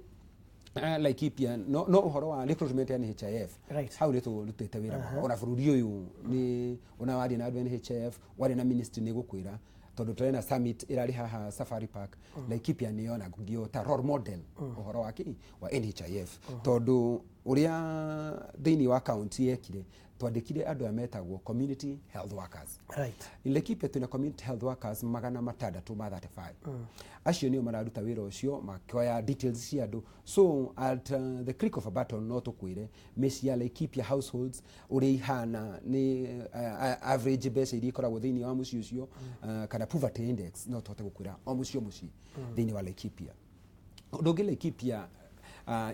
S2: Laikipia, no ũhoro wa recruitment ya NHIF, hau nĩ tũrutĩte wĩra mũno. Ona bũrũri ũyũ nĩ ona waria na andũ NHIF, waria na ministry nĩ gũkwĩra, tondũ tũrĩ na summit ĩrarĩ haha Safari Park, Laikipia nĩ yonagio ta role model ũhoro wa kĩ wa NHIF, tondũ ũrĩa thĩinĩ wa county yekire, twandĩkire andũ aya metagwo community health workers. Laikipia twĩna community health workers 635. Acio nĩo mararuta wĩra ũcio, makĩoya details cia andũ. So at the click of a button no tũkwĩre mĩciĩ ya Laikipia households ũrĩa ihana, nĩ average mbeca iria ikoragwo thĩinĩ wa mũciĩ ũcio, kana poverty index, no tũhote gũkwĩra o mũciĩ o mũciĩ thĩinĩ wa Laikipia. Ũndũ ũngĩ Laikipia,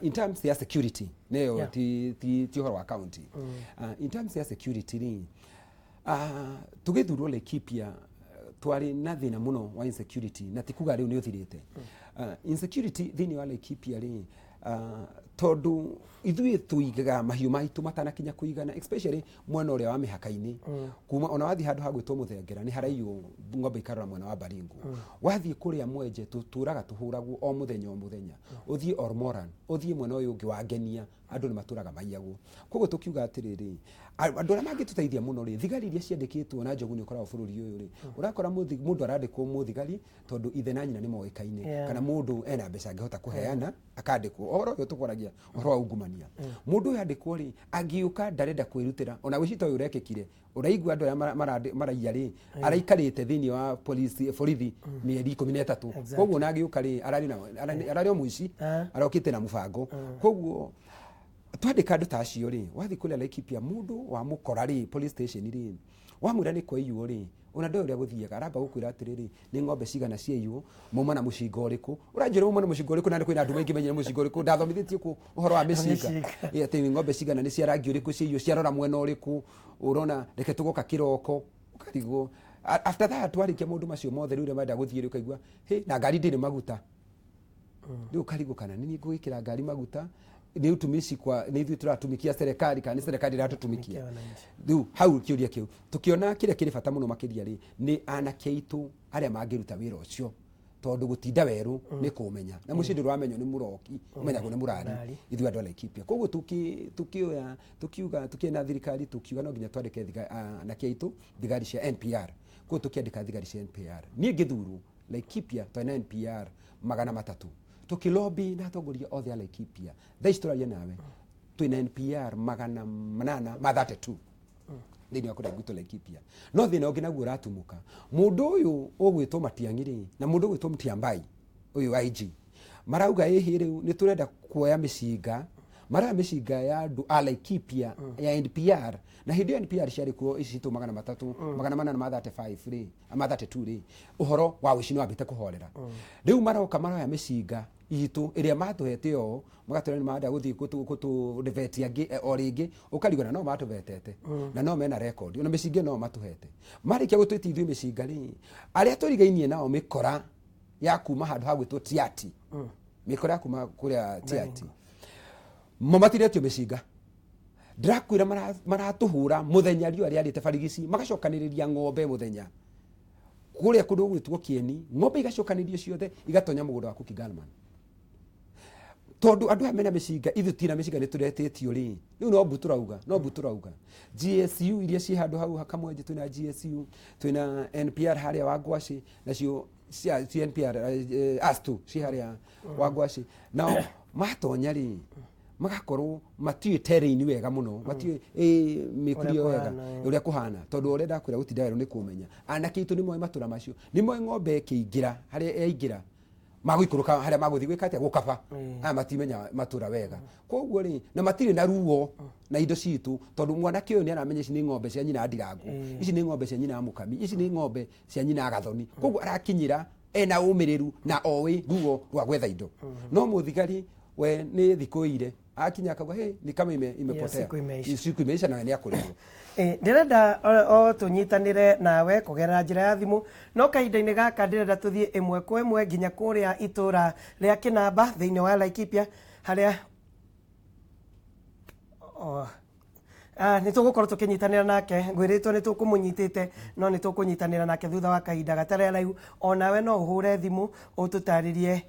S2: in terms ya security, neyo ti ũhoro wa county, in terms ya security rĩ, tũgĩthurwo Laikipia twarĩ na thĩna mũno wa insecurity, na ti kuga rĩu nĩ ũthirĩte. Insecurity thĩinĩ wa Laikipia rĩ, tondũ ithuĩ tũigaga mahiũ maitũ matanakinya kũigana, especially mwena ũrĩa wa mĩhaka-inĩ, kuma ona wathiĩ handũ hagwĩtwo Mũthengera nĩ haraiywo ng'ombe ikarora mwena wa Baringo, wathiĩ kũrĩa Mwenje tũtũraga tũhũragwo o mũthenya o mũthenya, ũthiĩ Ormoran, ũthiĩ mwena ũyũ ũngĩ wa Ngenia, andũ nĩ matũraga maiyagwo. Koguo tũkiuga atĩrĩrĩ, andũ arĩa mangĩtũteithia mũno rĩ, thigari iria ciandĩkĩtwo na njogu nĩ ũkoragwo bũrũri ũyũ rĩ, ũrakora mũndũ arandĩkwo mũthigari tondũ ithe na nyina nĩ moĩkaine, kana mũndũ ena mbeca angĩhota kũheana akandĩkwo. Ũhoro ũyũ tũkwaragia ũhoro wa ungumania, mũndũ ũyũ andĩkwo rĩ, angĩũka ndarenda kwĩrutĩra. Ona wĩcita ũyũ ũrekĩkire, ũraigua andũ arĩa maraiya rĩ, araikarĩte thĩinĩ wa polisi borithi mĩeri 13. Koguo ona angĩũka rĩ, ararĩ o mũici, arokĩte na mũbango. Koguo twandĩka andũ ta acio rĩ, wathiĩ kũrĩa Laikipia mũndũ wamũkora rĩ police station rĩ, wamwĩra nĩ kwaiywo rĩ, ona ndoĩ ũrĩa gũthiaga, aramba gũkwĩra atĩrĩrĩ, nĩ ng'ombe cigana ciaiywo, mauma na mũcinga ũrĩkũ, ũranjĩra mauma na mũcinga ũrĩkũ, na nĩ kwĩna andũ maingĩ menyire mũcinga ũrĩkũ, ndathomithĩtio kũ ũhoro wa mĩcinga, atĩ nĩ ng'ombe cigana, nĩ cia rangi ũrĩkũ ciaiywo, ciarora mwena ũrĩkũ, ũrona reke tũgoka kĩroko, ũkarigwo. After that warĩkia maũndũ macio mothe, rĩu ũrĩa marenda gũthiĩ rĩ, ũkaigua hĩ, na ngari ndĩrĩ maguta, rĩu ũkarigwo kana nĩ niĩ ngũgĩkĩra ngari maguta, nĩ utumishi kwa nĩ ithuĩ tũratumikia serikali kana nĩ serikali ĩratũtumikia. Rĩu hau kĩũria kĩu tũkĩona kĩrĩa kĩrĩ bata mũno makĩria rĩ, nĩ anake aitũ arĩa mangĩruta wĩra ũcio, tondũ gũtinda werũ nĩ kũmenya, na mũciĩ ndũramenywo nĩ mũroki, ũmenyagwo nĩ mũrari, ithuĩ andũ a Laikipia. Koguo tũkĩoya tukiuga tukiena thirikari, tukiuga no nginya twandĩke anake aitũ thigari cia NPR. Koguo tũkĩandĩka thigari cia NPR. Niĩ ngĩthurwo Laikipia twarĩ na NPR 300. Tũkĩlobby na atongoria othe a Laikipia. Thaa ici tũraria nawe twĩna NPR 832 thĩinĩ wa kũrĩa gwitũ Laikipia. No thĩna ũngĩ naguo ũratumũka, mũndũ ũyũ ũgwĩtwo Matiang'i rĩ, na mũndũ ũgwĩtwo Mutyambai ũyũ IG, marauga ĩhĩ rĩu nĩ tũrenda kuoya mĩcinga, maroya mĩcinga ya andũ a Laikipia ya NPR, na hĩndĩ ĩyo NPR ciarĩ kuo ici citũ 300, 835 rĩ, ma 32 rĩ, ũhoro wa ũici nĩ wambĩte kũhorera. Rĩu maroka maroya mĩcinga itũ ĩrĩa matũhete o magatwĩra nĩ marenda gũthiĩ gũtũrĩbeti angĩ o rĩngĩ, ũkarigwo na no matũbetete na no mena record ona mĩcinga no matũhete. Marĩkia gũtwĩtia ithuĩ mĩcinga rĩ, arĩa tũrigainie nao mĩkora ya kuma handũ ha gwĩtwo Tiati, mĩkora ya kuma kũrĩa Tiati, mo matiretio mĩcinga. Ndĩrakwĩra maratũhũra mũthenya riũa rĩarĩte barigici, magacokanĩrĩria ng'ombe mũthenya kũrĩa kũndũ gwĩtwo Kĩeni, ng'ombe igacokanĩrio ciothe igatonya mũgũnda wa Kuki Gallman. Tondũ andũ aya mena mĩcinga, ithuĩ tina mĩcinga nĩ tũretĩtio rĩ, rĩu no mbu tũrauga, no mbu tũrauga. GSU iria ciĩ handũ hau Kamwenje, twĩna GSU, twĩna NPR harĩa Wangwacĩ, nacio cia ci NPR ASTU ciĩ harĩa Wangwacĩ. Nao matonya rĩ, magakorwo matiũĩ terrain wega mũno, matiũĩ mĩkurio wega ũrĩa kũhana, tondũ ũrĩa ndakwĩra gũtinda werũ nĩ kũmenya. Anake aitũ nĩ moĩ matũra macio, nĩ moĩ ng'ombe ĩkĩingĩra harĩa yaingĩra magũikũrũka harĩa magũthiĩ gwĩka atĩa, gũkaba. Aya matimenya matũra wega, koguo rĩ, na matirĩ na ruo na indo citũ, tondũ mwanake ũyũ nĩ aramenya ici nĩ ng'ombe cia nyina Ndirangu, ici nĩ ng'ombe cia nyina Mũkami, ici nĩ ng'ombe cia nyina Gathoni. Koguo arakinyĩra ena ũmĩrĩru na oĩ ruo rwa gwetha indo. No mũthigari we nĩ thikũ ire akinya akauga hey, ni kama imepotea,
S1: siku imeisha.
S2: Siku imeisha na nĩ akũrĩrwo.
S1: Ndĩrenda o tũnyitanĩre nawe kũgerera njĩra ya thimũ, no kahinda-inĩ gaka ndĩrenda tũthiĩ ĩmwe kwa ĩmwe nginya kũrĩa itũra rĩa Kĩnamba thĩinĩ wa Laikipia harĩa nĩ tũgũkorwo tũkĩnyitanĩra nake. Ngwĩrĩtwo nĩ tũkũmũnyitĩte, no nĩ tũkũnyitanĩra nake thutha wa kahinda gatarĩ haraihu. Onawe no ũhũre thimũ ũtũtarĩrie,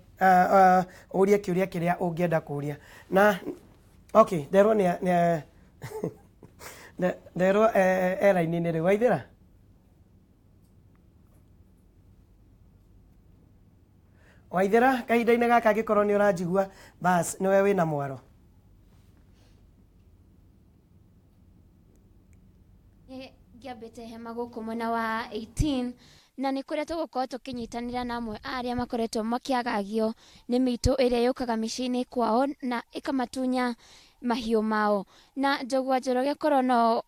S1: ũrie kĩũria kĩrĩa ũngĩenda kũria. Na okay, nderwo nĩ nderwo e raini-inĩ rĩu. Waithĩra, Waithĩra, kahinda-inĩ gaka angĩkorwo nĩ ũranjigua, bas nĩwe wĩna mwaro.
S3: Ngĩambĩte hema gũkũ mwena wa 18, na nĩ kũrĩa tũgũkorwo tũkĩnyitanĩra na amwe a arĩa makoretwo makĩagagio nĩ mĩitũ ĩrĩa yũkaga mĩciĩ-inĩ kwao na ĩkamatunya mahiũ mao. Na Njogua Njoroge, korwo no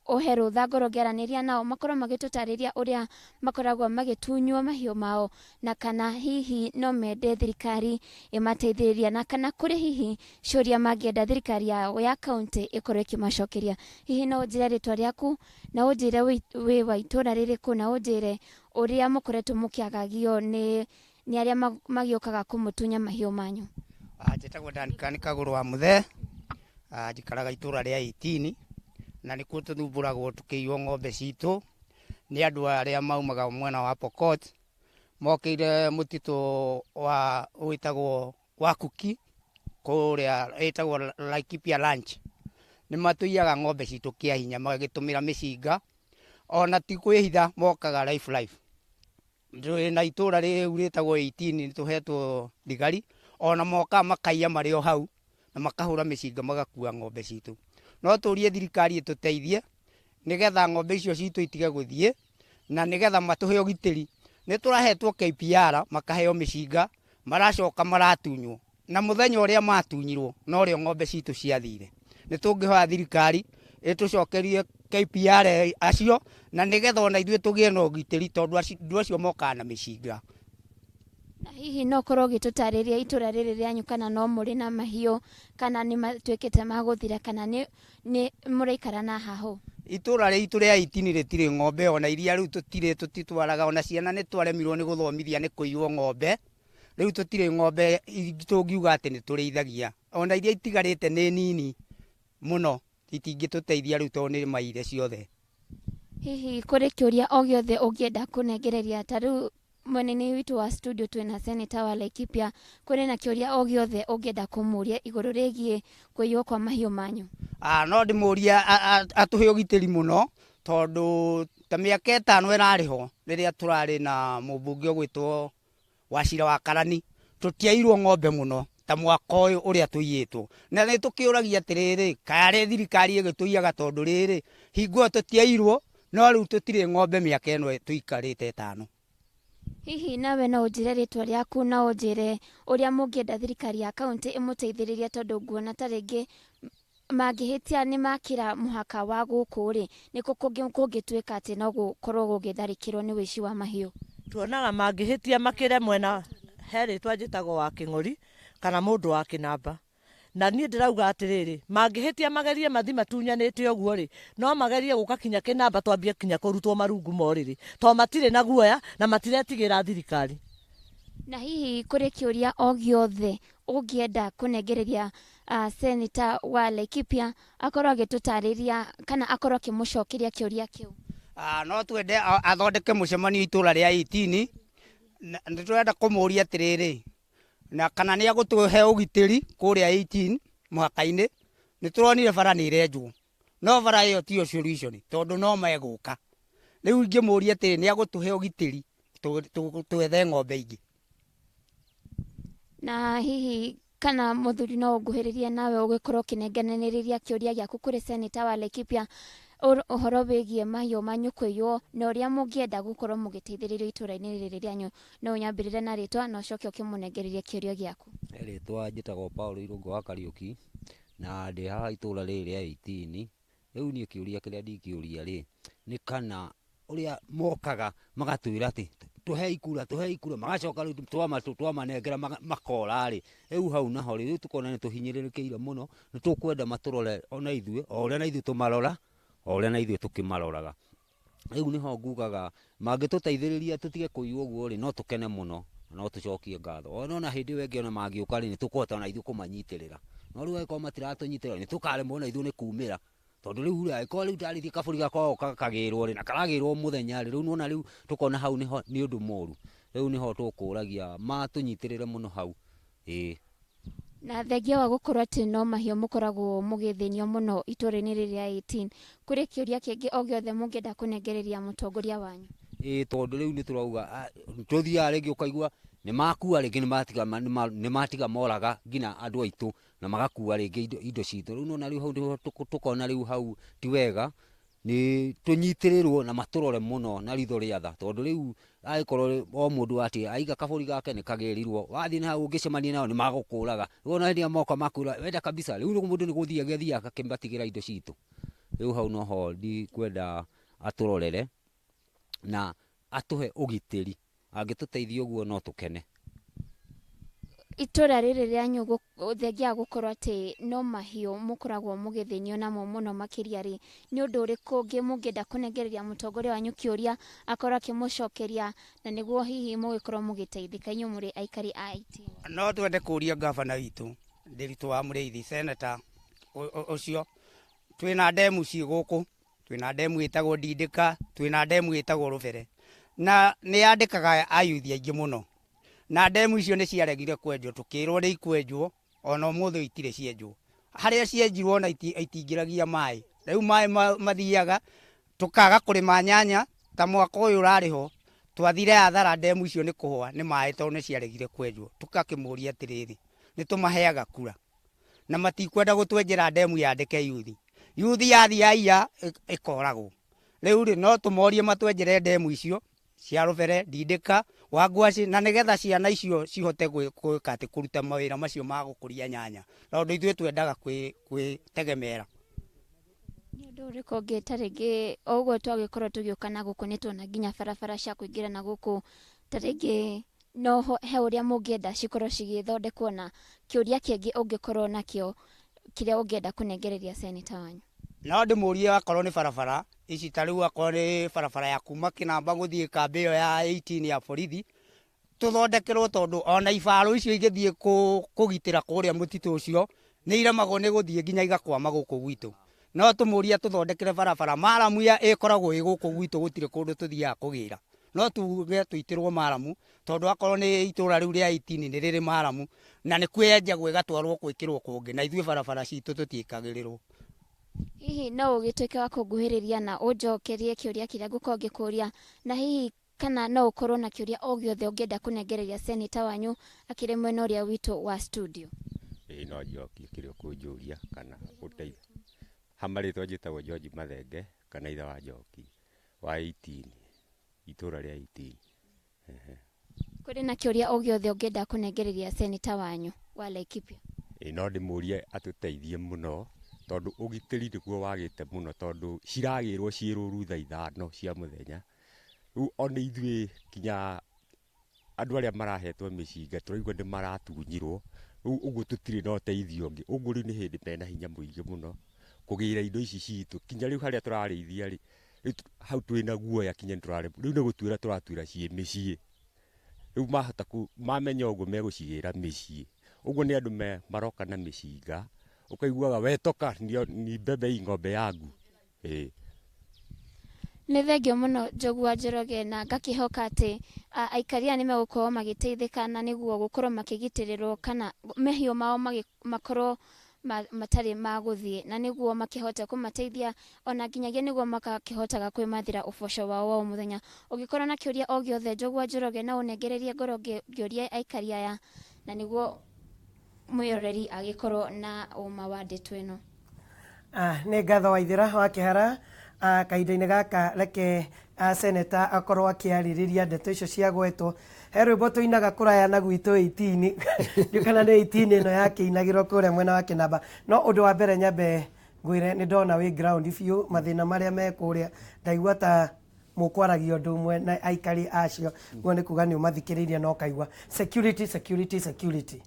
S3: ũhe rũtha ngorwo ngĩaranĩria nao, makorwo magĩtũtarĩria ũrĩa makoragwo magĩtunywo mahiũ mao, na kana hihi no mende thirikari ĩmateithĩrĩria, na kana kũrĩ hihi ciũria mangĩenda thirikari yao ya kaunti ĩkorwo ĩkĩmacokeria. Hihi no ũnjĩre rĩtwa rĩaku, na ũnjĩre wĩ wa itũra rĩrĩkũ, na ũnjĩre ũrĩa mũkoretwo mũkĩagagio nĩ arĩa magĩũkaga kũmũtunya mahiũ manyu?
S4: Njĩtagwo Duncan Kagũrũ wa Mũthee, njikaraga itũra rĩa 18, na nĩkuo tũthumbũragwo tũkĩiywo ng'ombe citũ nĩ andũ arĩa maumaga mwena wa Pokot, mokĩire mũtitũ wa wĩtagwo wa Kuki kũrĩa ĩtagwo Laikipia Ranch. Nĩ matũiyaga ng'ombe citũ kĩa hinya magĩtũmĩra mĩcinga, ona ti kwĩhitha, mokaga life life. Twĩna itũra rĩu rĩtagwo 18, nĩ tũhetwo thigari, ona mokaga makaiya marĩ o hau na makahũra mĩcinga magakua ng'ombe citũ. No tũrie thirikari ĩtũteithie nĩgetha ng'ombe icio citũ itige gũthiĩ, na nĩgetha matũhe ũgitĩri. Nĩ tũrahetwo KPR, makaheo mĩcinga, maracoka maratunywo, na mũthenya ũrĩa matunyirwo norĩo ng'ombe citũ ciathire. Nĩ tũngĩhoya thirikari ĩtũcokerie KPR acio, na nĩgetha ona ithuĩ tũgĩe na ũgitĩri, tondũ andũ acio mokaga na mĩcinga.
S3: Na hihi no ũkorwo ũgĩtũtarĩria itũra rĩrĩ rĩanyu, kana no mũrĩ na mahiũ, kana nĩ matuĩkĩte ma gũthira, kana nĩ mũraikara na hahũ?
S4: Itũra rĩitũ rĩa 18 rĩtirĩ ng'ombe, ona iria rĩu tũtirĩ, tũtitwaraga, ona ciana nĩ twaremirwo nĩ gũthomithia nĩ kũiywo ng'ombe. Rĩu tũtirĩ ng'ombe tũngiuga atĩ nĩ tũrĩithagia, ona iria itigarĩte nĩ nini mũno, itingĩtũteithia rĩu tondũ nĩ maire ciothe.
S3: Hihi kũrĩ kĩũria o gĩothe ũngĩenda kũnengereria? Ta rĩu mwena-inĩ witũ wa studio twĩna senator wa Laikipia, kũrĩ na kĩũria o gĩothe ũngĩenda kũmũria igũrũ rĩgiĩ kũiywo kwa mahiũ manyu?
S4: No ndĩmũrie atũhe ũgitĩri mũno, Tondũ ta mĩaka 5 ĩrarĩ ho rĩrĩa tũrarĩ na mũmbunge ũgwĩtwo Wachira wa Karani, tũtiairwo ng'ombe mũno ta mwaka ũyũ ũrĩa tũiyĩtwo. Na nĩ tũkĩũragia atĩrĩrĩ, kaĩ arĩ thirikari ĩgĩtũiyaga, tondũ rĩrĩ hingo ĩyo tũtiairwo, no rĩu tũtirĩ ng'ombe mĩaka ĩno tũikarĩte 5.
S3: Hihi nawe no ũnjĩre rĩtwa rĩaku na ũnjĩre ũrĩa mũngĩenda thirikari ya kaunti ĩmũteithĩrĩrie, tondũ nguona ta rĩngĩ mangĩhĩtia nĩ makĩra mũhaka wa gũkũ rĩ, nĩkũ kũngĩtuĩka atĩ no gũkorwo gũgĩtharĩkĩrwo nĩ wĩici wa mahiũ?
S5: Tuonaga mangĩhĩtia makĩre mwena he rĩtwa njĩtagwo wa Kĩng'ori kana mũndũ wa Kĩnamba, na niĩ ndĩrauga atĩrĩrĩ, mangĩhĩtia magerie mathi matunyanĩte ũguo rĩ, no magerie gũka kinya Kĩnamba, twambie kinya kũrutwo marungu morĩrĩ, to matirĩ na guoya na matiretigĩra thirikari.
S3: Na hihi kũrĩ kĩũria o gĩothe ũngĩenda kũnengereria seneta wa Laikipia akorwo agĩtũtarĩria kana akorwo akĩmũcokeria kĩũria kĩu?
S4: No twende athondeke mũcemanio itũra rĩa 18, nĩ tũrenda kũmũria atĩrĩrĩ, na kana nĩ agũtũhe ũgitĩri kũrĩa 18 mũhaka-inĩ. Nĩ tũronire bara nĩ irenjwo, no bara ĩyo tiyo solution, tondũ no megũka. Rĩu ingĩmũria atĩrĩ, nĩ agũtũhe ũgitĩri twethe ng'ombe ingĩ?
S3: Na hihi kana mũthuri no ũnguhĩrĩrie nawe ũgĩkorwo ũkĩnengeranĩrĩria kĩũria gĩaku kũrĩ seneta wa Laikipia ũhoro wĩgiĩ mahiũ manyu kũiywo na ũrĩa mũngĩenda gũkorwo mũgĩteithĩrĩrio itũra-inĩ rĩrĩ rĩanyu. No ũnyambĩrĩre na rĩtwa na ũcoke ũkĩmũnengererie kĩũria gĩaku.
S6: Rĩtwa njĩtagwo Paul Irũngũ wa Kariũki, na ndĩ haha itũra rĩrĩ rĩa 18. Rĩu niĩ kĩũria kĩrĩa ndingĩũria rĩ, nĩ kana ũrĩa mokaga magatwĩra atĩ tũhei kura, tũhei kura, magacoka rĩu twamanengera makora rĩ, rĩu hau naho rĩ, rĩu tũkona nĩ tũhinyĩrĩrĩkĩire mũno. Nĩ tũkwenda matũrore ona ithuĩ o ũrĩa na ithuĩ tũmarora, o ũrĩa na ithuĩ tũkĩmaroraga. Rĩu nĩho ngugaga mangĩtũteithĩrĩria tũtige kũiywo ũguo rĩ, no tũkene mũno, no tũcokie ngatho. Ona hĩndĩ ĩyo ĩngĩ ona mangĩũka rĩ, nĩ tũkũhota ona ithuĩ kũmanyitĩrĩra. No rĩu angĩkorwo matiratũnyitĩrĩra, nĩ tũkaremwo ona ithuĩ nĩ kumĩra, tondũ rĩu rĩ, angĩkorwo rĩu ndarĩithia kabũri gakwa gakagĩrwo rĩ, na karagĩrwo mũthenya rĩ, rĩu nĩwona rĩu tũkona hau nĩho nĩ ũndũ mũru. Rĩu nĩho tũkũragia matũnyitĩrĩre mũno hau, ĩĩ.
S3: Na thengia wa gũkorwo atĩ no mahiũ mũkoragwo mũgĩthĩnio mũno itũra-inĩ rĩrĩ rĩa 18, kũrĩ kĩũria kĩngĩ o gĩothe mũngĩenda kũnengereria mũtongoria wanyu?
S6: Ĩĩ, tondũ rĩu nĩ tũrauga tũthiaga rĩngĩ ũkaigua nĩ makua, rĩngĩ nĩ matiga moraga nginya andũ aitũ na magakua rĩngĩ indo citũ. Rĩu nĩwona rĩu hau nĩho tũkona rĩu hau ti wega, nĩ tũnyitĩrĩrwo na matũrore mũno na ritho rĩa tha, tondũ rĩu angĩkorwo o mũndũ atĩ aiga kabũri gake nĩ kagĩrirwo, wathiĩ na hau ũngĩcemania nao nĩ magũkũraga. Rĩu ona hĩndĩ ĩrĩa moka makwĩra wenda kabisa, rĩu mũndũ nĩ gũthiĩ agĩthiaga akĩmatigĩra indo citũ. Rĩu hau noho ndikwenda atũrorere na atũhe ũgitĩri. Angĩtũteithia ũguo no tũkene.
S3: Itũra rĩrĩ rĩanyu, thengia gũkorwo atĩ no mahiũ mũkoragwo mũgĩthĩnio namo mũno makĩria rĩ, nĩ ũndũ ũrĩkũ ũngĩ mũngĩenda kũnengereria mũtongoria wanyu kĩũria akorwo akĩmũcokeria, na nĩguo hihi mũgĩkorwo mũgĩteithĩka inyuĩ mũrĩ aikari a 18?
S4: No twende kũria gavana witũ Ndiritu wa Mũrĩithi, seneta ũcio, twĩna ndemu ciĩ gũkũ, twĩna ndemu ĩtagwo Ndindĩka, twĩna ndemu ĩtagwo Rũbere, na nĩ yandĩkaga ayuthi aingĩ mũno, na ndemu icio nĩ ciaregire kwenjwo, tũkĩrwo nĩ ikwenjwo, ona ũmũthĩ itirĩ cienjwo. Harĩa cienjirwo ona itingĩragia maĩ, rĩu maĩ mathiaga tũkaga kũrĩma nyanya. Ta mwaka ũyũ ũrarĩ ho twathire hathara ndemu icio nĩ kũhũa nĩ maĩ, tondũ nĩ ciaregire kwenjwo. Tũgakĩmũria atĩrĩrĩ, nĩ tũmaheaga kura na matikwenda gũtwenjera ndemu yandĩke yuthi, yuthi yathiĩ yaiya ĩkoragwo. Rĩu rĩ, no tũmorie matwenjere ndemu icio cia Rũbere, Ndindĩka, Wangwacĩ, na nĩgetha ciana icio cihote gwĩka atĩ kũruta mawĩra macio ma gũkũria nyanya, tondũ ithuĩ twendaga kwĩtegemera.
S3: Nĩ ũndũ ũrĩkũ ũngĩ, ta rĩngĩ o ũguo twagĩkorwo tũgĩũka na gũkũ, nĩ tuona nginya barabara cia kũingĩra na gũkũ, ta rĩngĩ no he ũrĩa mũngĩenda cikorwo cigĩthondekwo, na kĩũria kĩngĩ ũngĩkorwo nakĩo kĩrĩa ũngĩenda kũnengereria seneta wanyu?
S4: No ndĩmũrie, akorwo nĩ barabara ici, ta rĩu akorwo nĩ barabara ya kuma Kĩnamba gũthiĩ kambĩ ĩyo ya 18 ya borithi, tũthondekerwo, tondũ ona ibarũ icio igĩthiĩ kũgitĩra kũrĩa mũtitũ ũcio nĩ iremagwo nĩ gũthiĩ nginya igakwama gũkũ gwitũ. No tũmũrie tũthondekere barabara maramu ya ĩkoragwo ĩ gũkũ gwitũ, gũtirĩ kũndũ tũthiaga kũgĩra. No tuge tũitĩrwo maramu, tondũ akorwo nĩ itũra rĩu rĩa 18 nĩ rĩrĩ maramu na nĩ kwĩenjagwo ĩgatwarwo gwĩkĩrwo kũngĩ, na ithuĩ barabara citũ tũtiĩkagĩrĩrwo.
S3: Hihi no ũgĩtuĩke wa kũnguhĩrĩria na ũnjokerie kĩũria kĩrĩa ngũkorwo ngĩkũria, na hihi kana no ũkorwo na kĩũria o gĩothe ũngĩenda kũnengereria seneta wanyu akĩrĩ mwena ũrĩa witũ wa studio?
S7: Ĩĩ no njokie kĩrĩa ũkũnjũria kana ũteithie. Ha marĩtwa njĩtagwo George Mathenge kana ithe wa Njoki wa 18, itũra rĩa 18.
S3: Kũrĩ na kĩũria o gĩothe ũngĩenda kũnengereria seneta wanyu wa Laikipia?
S7: Ĩĩ no ndĩmũrie atũteithie mũno tondũ ũgitĩri nĩguo wagĩte mũno, tondũ ciragĩrwo ciĩ rũru thaa 5 cia mũthenya. Rĩu ona ithuĩ kinya andũ arĩa marahetwo mĩcinga tũraigua nĩ maratunyirwo, rĩu ũguo tũtirĩ na ũteithio ũngĩ. Ũguo rĩu nĩ hĩndĩ mena hinya mũingĩ mũno kũgĩra indo ici citũ, kinya rĩu harĩa tũrarĩithia rĩ, rĩu hau twĩna guoya kinya rĩu nĩ gũtuĩra tũratuĩra ciĩ mĩciĩ. Rĩu mahota mamenya ũguo megũcigĩra mĩciĩ. Ũguo nĩ andũ maroka na mĩcinga, ũkaiguaga we toka ni mbembe hii ng'ombe yangu. Ĩĩ.
S3: Nĩ thengio mũno Njogu wa Njoroge, na ngakĩhoka atĩ aikari aya nĩ megũkorwo magĩteithĩka na nĩguo gũkorwo makĩgitĩrĩrwo kana mahiũ mao makorwo matarĩ ma gũthiĩ, na nĩguo makĩhote kũmateithia ona nginyagia nĩguo makakĩhotaga kwĩmathĩra ũboco wao wa o mũthenya. Ũngĩkorwo na kĩũria o gĩothe Njogu wa Njoroge, no ũnengererie ngoro ngĩũria aikari aya, na nĩguo mwĩroreri agĩkorwo na ũma wa ndeto ĩno.
S1: Nĩ ngatho Waithĩra wa Kĩhara. Kahinda-inĩ gaka reke seneta akorwo akĩarĩrĩria ndeto icio ciagwetwo. He rwĩmbo tũinaga kũraya na gwitũ 18, ndiũ kana nĩ 18 ĩno yakĩinagĩrwo kũrĩa mwena wa Kĩnamba. No ũndũ wa mbere nyambe ngwĩre nĩ ndona wĩ ground biũ, mathĩna marĩa me kũrĩa ndaigua ta mũkwaragia ũndũ ũmwe na aikari acio, ũguo nĩ kuga nĩ ũmathikĩrĩirie na ũkaigua security, security, security.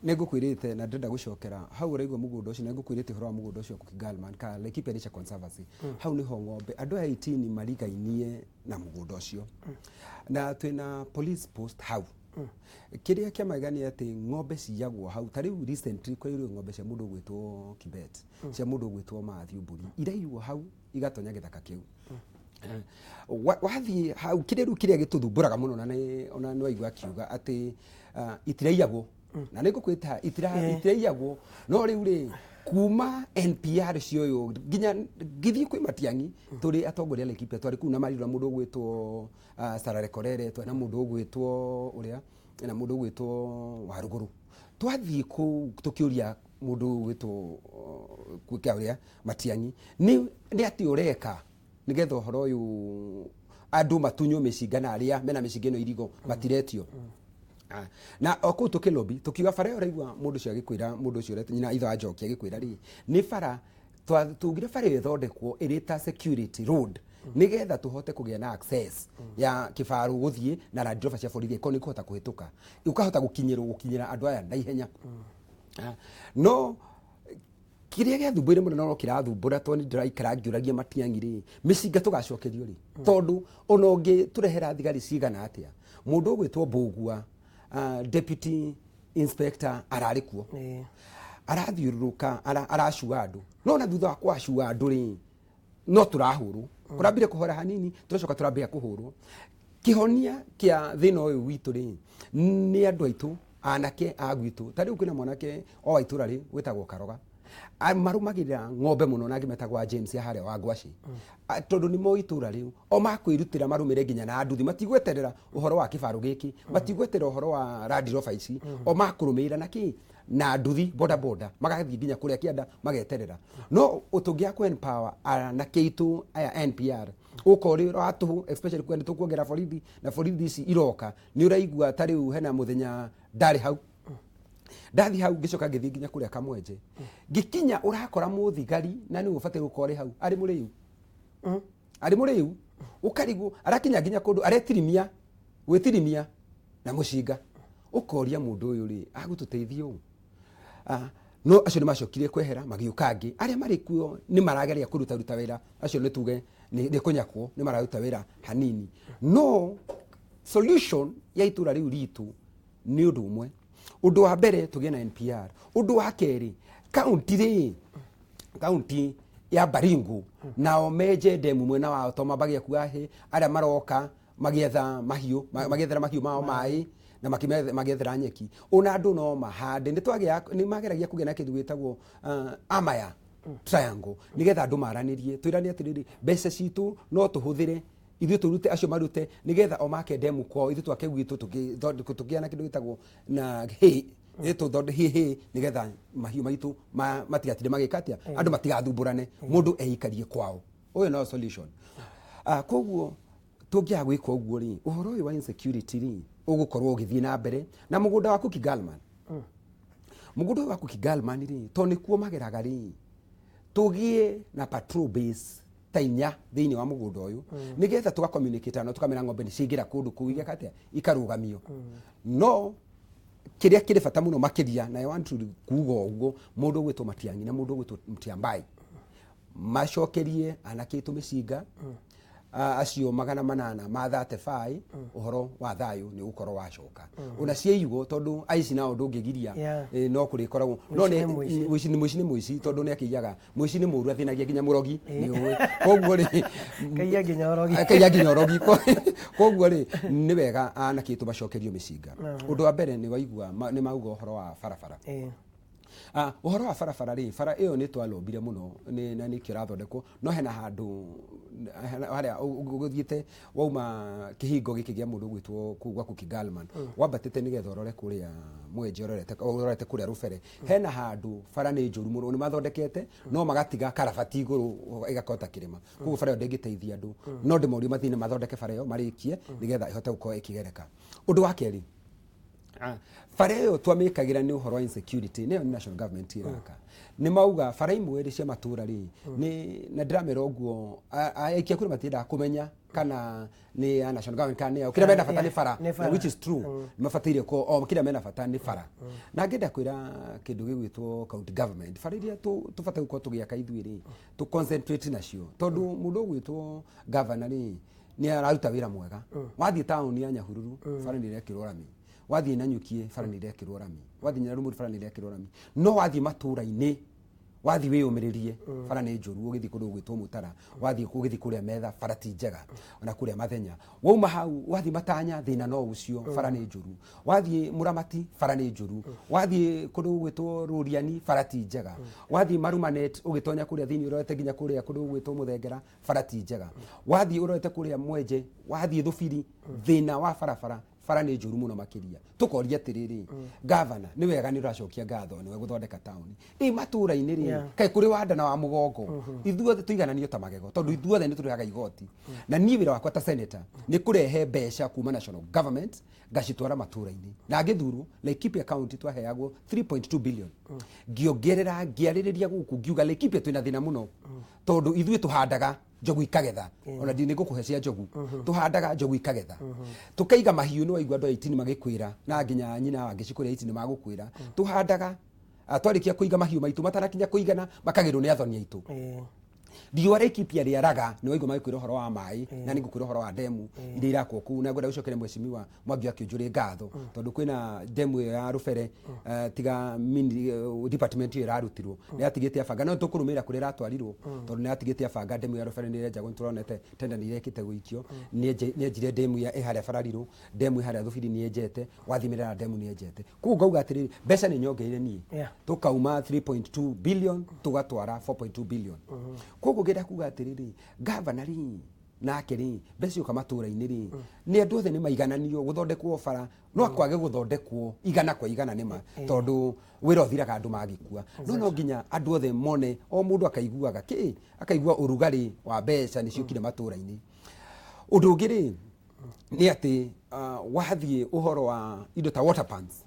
S2: Nĩ ngũkwĩrĩte na ndĩrenda gũcokera hau ũraigua mũgũnda ũcio, na ngũkwĩrĩte ũhoro wa mũgũnda ũcio Galman ka Laikipia Nature Conservancy. Hau nĩho ng'ombe andũ aya 18 marigainie na mũgũnda ũcio, na twĩna police post hau. Kĩrĩa kĩamagegania atĩ ng'ombe ciyagwo hau, ta rĩu recently kwairwo ng'ombe cia mũndũ ũgwĩtwo Kibet, cia mũndũ ũgwĩtwo Matthew Mbũri, iraiywo hau igatonya gĩthaka kĩu. Wathiĩ hau kĩrĩa rĩu kĩrĩa gĩtũthumbũraga mũno, na nĩ ona nĩ waigua akiuga atĩ itiraiyagwo, na nĩ ngũkwĩta itiraiyagwo. No rĩu rĩ kuma NPR cioywo nginya ngĩthiĩ kwĩ Matiang'i, tũrĩ atongoria Laikipia twarĩ kũu na Marirũ, na mũndũ ũgwĩtwo Sarare Korere, twarĩ na mũndũ ũgwĩtwo ũrĩa, na mũndũ ũgwĩtwo Warũgũrũ. Twathiĩ kũu tũkĩũria mũndũ ũgwĩtwo kwĩka ũrĩa Matiang'i nĩ atĩ ũreka nĩgetha ũhoro ũyũ andũ matunywo mĩcinga na arĩa mena mĩcinga ĩno irigo matiretio. Na o kũu tũkĩlobby tũkiuga bara ĩyo ũraigua mũndũ ũcio agĩkwĩra, mũndũ ũcio ũretwo nyina ithe wa Njoki agĩkwĩra rĩ, nĩ bara tugire bara ĩyo ĩthondekwo ĩrĩ ta security road, nĩgetha tũhote kũgĩa na access ya kĩbarũ gũthiĩ na Land Rover cia borithi ĩkorwo nĩ kũhota kũhĩtũka, ũkahota gũkinyĩra andũ aya na ihenya. No kĩrĩa gĩathumbũire mũno no kĩrathumbũra, tondũ nĩ ndĩraikara ngĩũragia Matiang'i rĩ, mĩcinga tũgacokerio rĩ, tondũ ona ũngĩtũrehera thigari cigana atĩa, mũndũ ũgwĩtwo Mbũgua, deputy inspector ararĩ kuo, arathiũrũrũka aracua andũ, no na thutha wa kwacua andũ rĩ, no tũrahũrwo. Kũrambire kũhora hanini, tũracoka tũrambia kũhũrwo. Kĩhonia kĩa thĩna ũyũ witũ rĩ, nĩ andũ aitũ anake a gwitũ. Ta rĩu kwĩna mwanake o wa itũra rĩ wĩtagwo Karoga, marũmagĩrĩra ng'ombe mũno, na angĩ metagwo a James ya harĩa wa Ngwacĩ, tondũ nĩ moĩ itũra rĩu o makwĩrutĩra marũmĩre nginya na nduthi, matigweterera ũhoro wa kĩbarũ gĩkĩ, matigweterera ũhoro wa Land Rover ici, o makũrũmĩrĩra na kĩ na nduthi boda boda magathiĩ nginya kũrĩa kĩanda mageterera. No tũngĩaga kũ empower anake aitũ aya NPR, ũka ũrĩ wa tũhũ, especially kwenda tũkuongerera borithi na borithi ici iroka, nĩ ũraigua ta rĩu hena mũthenya ndarĩ hau, ndathiĩ hau ngĩcoka ngĩthiĩ nginya kũrĩa Kamwenje, ngĩkinya ũrakora mũthigari na nĩwe ũbatiĩ gũkorwo arĩ hau arĩ mũrĩu, arĩ mũrĩu, ũkarigwo arakinya nginya kũndũ aretirimia gwĩtirimia na mũcinga, ũkoria mũndũ ũyũ rĩ agũtũteithia ũũ. No acio nĩ macokire kwehera magĩũka angĩ arĩa marĩ kuo nĩ marageria kũrutaruta wĩra, acio nĩ tuge nĩ kũnyakwo nĩ mararuta wĩra hanini. No solution ya itũra rĩu ritũ nĩ ũndũ ũmwe. Ũndũ wa mbere tũgĩe na NPR. Ũndũ wa kerĩ, kaunti rĩ, kaunti ya Baringo nao menje ndemu mwena wao, to mambagia kuga hĩ arĩa maroka Magĩetha mahiũ, magĩethera mahiũ mao maĩ na magĩethera nyeki. Ona andũ no mahande, nĩ twagĩa nĩ mageragia kũgĩa na kĩndũ gĩtagwo Amaya Triangle, nĩgetha andũ maranĩrie, twĩrane atĩrĩrĩ, mbeca citũ no tũhũthĩre ithuĩ, tũrute, acio marute, nĩgetha o make ndemu kwao, ithuĩ twake gwitũ, tũkĩgĩa na kĩndũ gĩtagwo na hay, tũthonde hay, nĩgetha mahiũ maitũ matigatinde magĩka atĩa, andũ matigathumbũrane, mũndũ eikarie kwao. Ũyũ no solution. Koguo tũngĩaga gwĩka ũguo rĩ, ũhoro ũyũ wa insecurity rĩ ũgũkorwo ũgĩthiĩ na mbere. Na mũgũnda waku Kigalman, mũgũnda ũyũ waku Kigalman rĩ, tondũ nĩkuo mageraga rĩ, tũgĩe na patrol base ta inya thĩinĩ wa mũgũnda ũyũ, nĩgetha tũga communicate na tũkamera ng'ombe nĩ ciaingĩra kũndũ kũu, igeka atĩa, ikarũgamio. No kĩrĩa kĩrĩ bata mũno makĩria, na I want to kuga ũguo, mũndũ ũgwĩtwo Matiang'i na mũndũ ũgwĩtwo Mutiambai macokerie anake aitũ mĩcinga, acio 800 ma 35, ũhoro wa thayũ nĩ ũgũkorwo wacoka ona ciĩiguo, tondũ aici nao ndũngĩgiria. No kũrĩkoragwo no
S1: Mũici nĩ mũici.
S2: Mũici nĩ mũici nĩ mũici, tondũ nĩ akĩiyaga. Mũici nĩ mũru, athĩnagia nginya mũrogi, nĩ ũĩ. Koguo rĩ,
S1: Kaiya nginya ũrogi.
S2: Kaiya nginya ũrogi. Koguo rĩ, nĩ wega anake aitũ macokerio mĩcinga. Ũndũ wa mbere nĩ waigua nĩ mauga ũhoro wa barabara. Ũhoro wa barabara rĩ, bara ĩyo nĩ twalombire mũno na nĩkĩo ĩrathondekwo, no hena handũ harĩa ũgũthiĩte wauma kĩhingo gĩkĩ gĩa mũndũ ũgwĩtwo kũu gwaku Kigalman, wambatĩte nĩgetha ũrore kũrĩa Mwenje, ũrorete kũrĩa rũbere, hena handũ bara nĩ njũru mũno. Nĩ mathondekete no magatiga karabati igũrũ ĩgakorwo ta kĩrĩma, koguo bara ĩyo ndĩngĩteithia andũ. No ndĩmorie mathiĩ na mathondeke bara ĩyo marĩkie, nĩgetha ĩhote gũkorwo ĩkĩgereka. Ũndũ wa kerĩ, bara ĩyo twamĩkagĩra nĩ ũhoro wa insecurity, nĩyo nĩ national government ĩraka. Nĩ mauga bara imwe rĩ cia matũra rĩ, nĩ na ndĩramera ũguo, aikia kura matiendaga kũmenya kana nĩ ya national government kana nĩ yao. Kĩrĩa mena bata nĩ bara.
S1: Nĩ bara.
S2: Which is true, mabataire ko o kĩrĩa mena bata nĩ bara. Na ngĩenda kwĩra kĩndũ gĩgwĩtwo county government, bara iria tũbataire gũkorwo tũgĩaka ithuĩ rĩ, tũ concentrate nacio, tondũ mũndũ ũgwĩtwo governor rĩ nĩ araruta wĩra mwega. Wathiĩ taũni ya Nyahururu, bara nĩ ĩrekĩrwo rami. Wathiĩ Nanyukie, bara nĩ ĩrekĩrwo rami. Wathiĩ Nyarumuri, bara nĩ ĩrekĩrwo rami. No wathiĩ matũra-inĩ, wathiĩ wĩyũmĩrĩrie, bara nĩ njũru. Ũgĩthiĩ kũndũ gũgwĩtwo Mũtara, wathiĩ ũgĩthiĩ kũrĩa Metha, bara ti njega, ona kũrĩa Mathenya. Wauma hau wathiĩ Matanya, thĩna no ũcio, bara nĩ njũru. Wathiĩ Mũramati, bara nĩ njũru. Wathiĩ kũndũ gũgwĩtwo Rũriani, bara ti njega. Wathiĩ Marumanet, ũgĩtonya kũrĩa thĩinĩ ũrorete nginya kũrĩa kũndũ gũgwĩtwo Mũthengera, bara ti njega. Wathiĩ ũrorete kũrĩa Mwenje, wathiĩ Thubiri, thĩna wa barabara, bara nĩ njũru mũno makĩria. Tũkoria atĩrĩrĩ, gavana, nĩ wega nĩ ũracokia ngatho nĩwe gũthondeka taũni ĩ matũra-inĩ rĩ, kaĩ kũrĩ wanda na wa mũgongo? Ithuothe tũigananio ta magego, tondũ ithuothe nĩ tũrĩhaga igoti. Na niĩ wĩra wakwa ta senator nĩ kũrehe mbeca kuma national government ngacitwara matũra-inĩ. Na ngĩthurwo Laikipia County twaheagwo 3.2 billion, ngĩongerera, ngĩarĩrĩria gũkũ, ngiuga Laikipia twĩna thĩna mũno, tondũ ithuĩ tũhandaga njogu ikagetha. Ona ndi nĩngũkũhe cia njogu. Tũhandaga njogu ikagetha, tũkaiga mahiũ. Nĩ waigua andũ a itini magĩkwĩra, na nginya nyina wa ngĩci kũrĩa itini magũkwĩra, tũhandaga, twarĩkia kũiga mahiũ maitũ matanakinya kũigana, makagĩrwo nĩ athoni aitũ. Riũa Laikipia rĩaraga. Nĩ waigua magĩkwĩra ũhoro wa maĩ, na nĩ ngũkwĩra ũhoro wa ndemu iria irakwo kũu. Na ngwenda gũcokeria mheshimiwa Mwangi wa Kĩũnjũrĩ ngatho, tondũ kwĩna ndemu ĩyo ya rũbere, tiga department ĩyo ĩrarutirwo nĩ yatigĩte abanga, no tũkũrũmĩrĩra kũrĩa ĩratwarirwo, tondũ nĩ yatigĩte abanga. Ndemu ya rũbere nĩ ĩrenjagwo, nĩ tũronete tenda nĩ irekĩte gũikio. Nĩ enjire ndemu ya ĩharĩa Bararirũ, ndemu ĩharĩa Thubiri nĩ enjete, wathimĩrĩra ndemu nĩ enjete. Koguo ngauga atĩrĩrĩ, mbeca nĩ nyongereire niĩ, tũkauma 3.2 billion tũgatwara 4.2 billion. Koguo ngĩenda kuga atĩrĩrĩ, gavana rĩ, nake rĩ, mbeca cioka matũra-inĩ rĩ, nĩ andũ othe nĩ maigananio. Gũthondekwo bara no kwage gũthondekwo igana kwa igana, nĩma, tondũ wĩra ũthiraga andũ magĩkua, no nginya andũ othe mone, o mũndũ akaiguaga kĩ, akaigua ũrugarĩ wa mbeca nĩ ciũkire matũra-inĩ. Ũndũ ũngĩ rĩ, nĩ atĩ wathiĩ ũhoro wa indo ta water pans,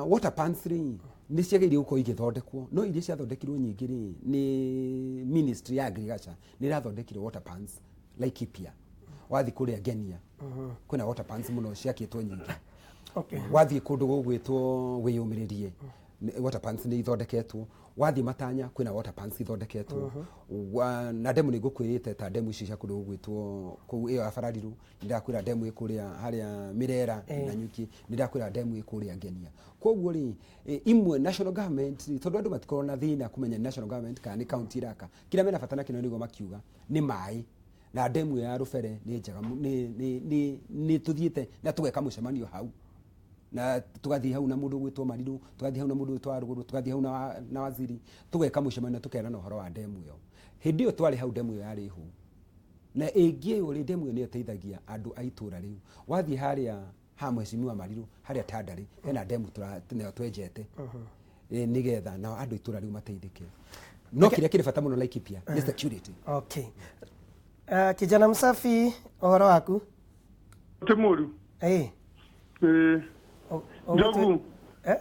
S2: water pans rĩ, nĩ ciagĩrĩire gũkorwo igĩthondekwo, no iria ciathondekirwo nyingĩ rĩ, nĩ ministry ya agriculture nĩ ĩrathondekire water pans Laikipia. Wathiĩ kũrĩa Ngenia, kwĩna water pans mũno ciakĩtwo nyingĩ. Wathiĩ kũndũ gũgwĩtwo Wĩyũmĩrĩrie, water pans nĩ ithondeketwo. Wathiĩ Matanya, kwĩna water pans ithondeketwo. Na ndemu nĩ ngũkwĩrĩte, ta ndemu ici cia kũndũ gũgwĩtwo kũu, ĩyo ya Barariru nĩ ndakwĩra, ndemu ĩ kũrĩa harĩa Mĩrera na Nyuki nĩ ndakwĩra, ndemu ĩ kũrĩa Ngenia. Koguo rĩ, imwe national government rĩ, tondũ andũ matikoragwo na thĩna kũmenya nĩ national government kana nĩ county ĩraka, kĩrĩa mena bata nakĩo nĩguo makiuga nĩ maĩ. Na ndemu ĩyo ya Rũbere nĩ njega, nĩ tũthiĩte na tũgeka mũcemanio hau, na tũgathiĩ hau na mũndũ ũgwĩtwo Marirũ, tũgathiĩ hau na mũndũ ũgwĩtwo Warũgũrũ, tũgathiĩ hau na waziri, tũgeka mũcemanio na tũkerana ũhoro wa ndemu ĩyo. Hĩndĩ ĩyo twarĩ hau ndemu ĩyo yarĩ hũ, na ĩngĩ ĩyo rĩ, ndemu ĩyo nĩyo ĩteithagia andũ a itũra rĩu. Wathiĩ harĩa ha Mheshimiwa Marirũ, harĩa Tandarĩ, hena ndemu nayo twenjete, nĩgetha nao andũ a itũra rĩu mateithĩke. No kĩrĩa kĩrĩ bata mũno Laikipia nĩ security.
S1: Okay. Kijana msafi, ũhoro waku?
S8: Ti mũru. Ĩĩ. Njogu.
S1: Eh?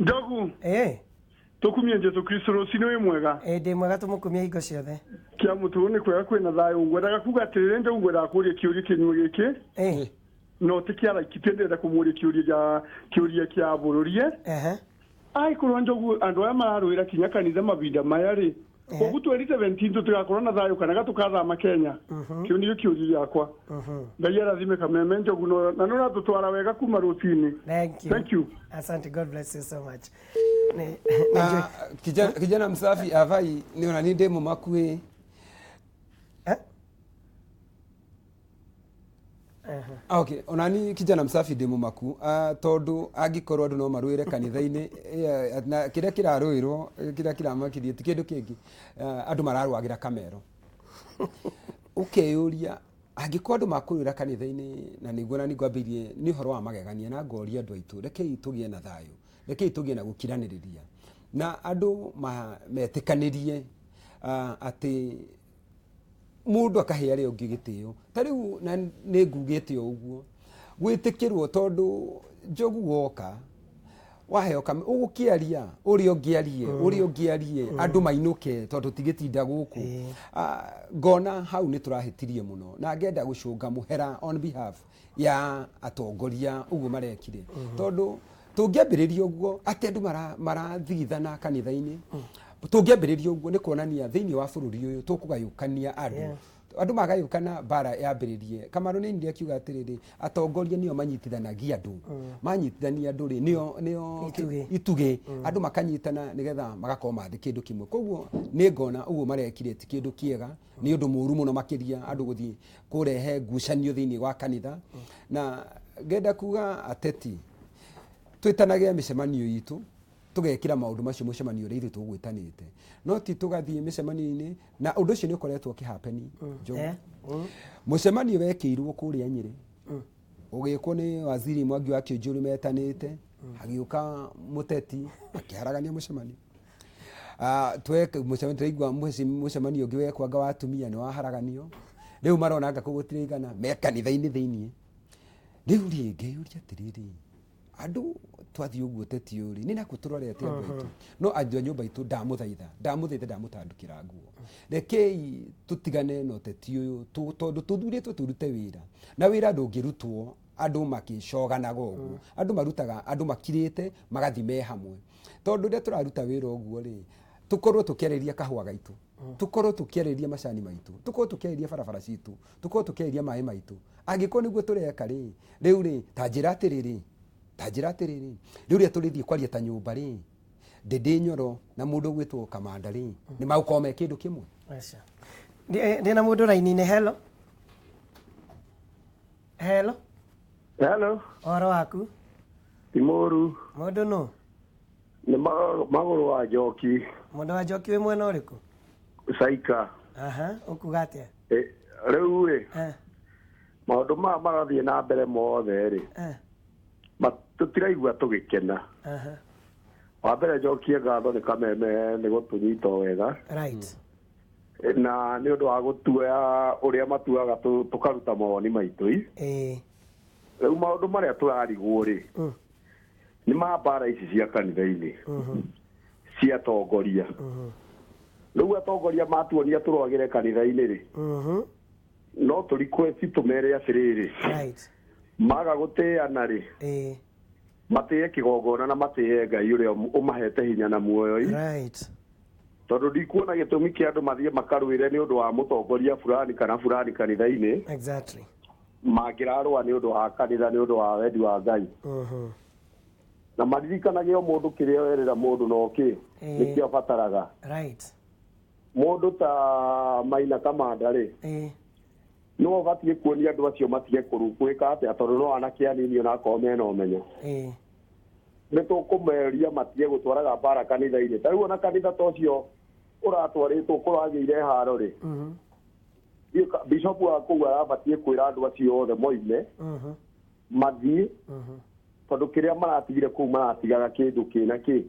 S8: Njogu.
S1: Eh.
S8: Tũkumie Jesu Kristo, rũcinĩ wĩ mwega.
S1: Ĩ, ndĩ mwega, tũmũkumie hingo ciothe.
S8: Kĩa mũtũrũ nĩ kwega, kwĩna thayũ. Ngwendaga kuga atĩrĩrĩ, Njogu, ngwendaga kũria kĩũria kĩnyue gĩkĩ. No ti kĩa Laikipia, ndĩrenda kũmũria kĩũria kĩa bũrũri. Angĩkorwo, Njogu, andũ aya mararũĩra kinya kanitha mavinda maya rĩ, koguo 2017 tũtigakorwo na thayũ kana gatũkathama Kenya? Kĩu nĩkĩo kĩũria gĩakwa. Ngai arathime Kameme, Njogu, na nĩ ũratũtwara wega kuma rũcinĩ.
S1: Thank you.
S8: Thank you.
S1: Asante, God bless you so much.
S2: Ah, kijana msafi avai nĩ ona nĩ ndĩ mũmakuĩ.
S1: Eh?
S2: Okay, onani kijana msafi ndĩ mũmaku, tondũ angĩkorwo andũ no marũĩre kanitha-inĩ, na kĩrĩa kĩrarũĩrwo, kĩrĩa kĩramakirie ti kĩndũ kĩngĩ, andũ mararũagĩra kamero. Ũkeyũria, angĩkorwo andũ makũrũĩra kanitha-inĩ, na nĩguo na nĩngwambĩrĩirie nĩ ũhoro wa magegania na ngoria andũ aitũ, rekei tũgĩe na thayũ, rekei tũgĩe na gũkiranĩrĩria na andũ metĩkanĩrie, atĩ mũndũ akahe arĩa ũngĩ gĩtĩo. Ta rĩu na nĩ ngugĩte o ũguo gwĩtĩkĩrwo, tondũ Njogu woka waheo ũgũkĩaria ũrĩa ũngĩarie, ũrĩa ũngĩarie andũ mainũke, tondũ tigĩtinda gũkũ. Ngona hau nĩ tũrahĩtirie mũno, na ngenda gũcũnga mũhera on behalf ya atongoria ũguo marekire, tondũ tũngĩambĩrĩria ũguo atĩ andũ marathigithana kanitha-inĩ, tũngĩambĩrĩria ũguo nĩ kuonania thĩinĩ wa bũrũri ũyũ tũkũgayũkania andũ. Andũ magayũkana, mbara yambĩrĩrie. Kamaru nĩ nire akiuga atĩrĩrĩ, atongoria nĩo manyitithanagia andũ. Manyitithania andũ rĩ, nĩo
S1: Itugĩ.
S2: Itugĩ, andũ makanyitana nĩgetha magakorwo mathĩ kĩndũ kĩmwe. Koguo nĩ ngona ũguo marekire ti kĩndũ kĩega, nĩ ũndũ mũru mũno makĩria andũ gũthiĩ kũrehe ngucanio thĩinĩ wa kanitha. Na ngenda kuga ateti twĩtanage mĩcemanio itũ, tũgekĩra maũndũ macio mũcemanio ũrĩa ithuĩ tũgwĩtanĩte, no ti tũgathiĩ mĩcemanio-inĩ, na ũndũ ũcio nĩ ũkoretwo ũkĩhappen, Njogu. Mũcemanio wekĩirwo kũrĩa Nyĩrĩ, ũgĩkwo nĩ waziri Mwangi wa Kĩũnjũrĩ, metanĩte, hagĩũka mũteti akĩharagania mũcemanio. Mũcemanio tũraigua mũcemanio ũngĩ wekwanga wa atumia nĩ waharaganio. Rĩu marona anga kũgũtirĩigana me kanitha-inĩ thĩiniĩ. Rĩu rĩ, ngeyũria atĩrĩrĩ, andũ twathiĩ ũguo teti ũyũ rĩ, nĩ nakũ tũrorete andũ aitũ? No andũ a nyũmba itũ, ndamũthaitha, ndamũthaitha, ndamũtandũkĩra nguo, rekei tũtigane na ũteti ũyũ, tondũ tũthurĩtwo tũrute wĩra, na wĩra ndũngĩrutwo andũ makĩcoganaga ũguo. Andũ marutaga andũ makirĩte, magathiĩ me hamwe, tondũ rĩrĩa tũraruta wĩra ũguo rĩ, tũkorwo tũkĩarĩria kahũa gaitũ, tũkorwo tũkĩarĩria macani maitũ, tũkorwo tũkĩarĩria barabara citũ, tũkorwo tũkĩarĩria maĩ maitũ. Angĩkorwo nĩguo tũreka rĩ, rĩu rĩ, ta njĩra atĩrĩrĩ, ta njĩra atĩrĩrĩ, rĩu rĩrĩa tũrĩthiĩ kwaria ta nyũmba rĩ, Ndĩndĩ Nyoro na mũndũ ũgwĩtwo Kamanda rĩ, nĩ magũkorwo me kĩndũ kĩmwe?
S1: Aca. Ndĩ na mũndũ raini-inĩ. Hello, hello.
S9: Hello.
S1: Ũhoro waku?
S9: Ti mũru.
S1: Mũndũ nũ?
S9: Nĩ magũrũ wa Njoki.
S1: Mũndũ wa Njoki, wĩ mwena ũrĩkũ?
S9: Caika.
S1: Aha, ũkuga atĩa?
S9: Rĩu ĩ, maũndũ maya marathiĩ na mbere mothe rĩ, tũtiraigua tũgĩkena. Wa mbere njokie ngatho nĩ Kameme nĩ gũtũnyita o wega na nĩ ũndũ wa gũtua ũrĩa matuaga tũkaruta mawoni maitũ i. Rĩu maũndũ marĩa tũrarigwo rĩ, nĩ ma mbara ici cia kanitha-inĩ cia atongoria. Rĩu atongoria matuonia tũrwagĩre kanitha-inĩ rĩ, no tũ request tũmere atĩrĩrĩ, maga gũtĩana rĩ, matĩe kĩgongona na matĩe Ngai ũrĩa ũmahete hinya na muoyo i. Tondũ ndikuona gĩtũmi kĩa andũ mathiĩ makarũĩre nĩ ũndũ wa mũtongoria fulani kana fulani kanitha-inĩ. Mangĩrarũa nĩ ũndũ wa kanitha, nĩ ũndũ wa wendi wa Ngai, na maririkanage o mũndũ kĩrĩa werĩra mũndũ no kĩ nĩkĩo abataraga. Mũndũ ta Maina Kamanda rĩ, No ũbatiĩ kuonia andũ acio matige gwĩka atĩa tondũ no anake anini onakorwo mena ũmenyo. Nĩ tũkũmeria matige gũtwaraga mbara kanitha-inĩ. Ta rĩu ona kanitha ta ũcio ũratwarĩtwo kũragĩire haro rĩ, bishop wa kũu arabatiĩ kwĩra andũ acio othe moime mathiĩ, tondũ kĩrĩa maratigire kũu maratigaga kĩndũ kĩna kĩ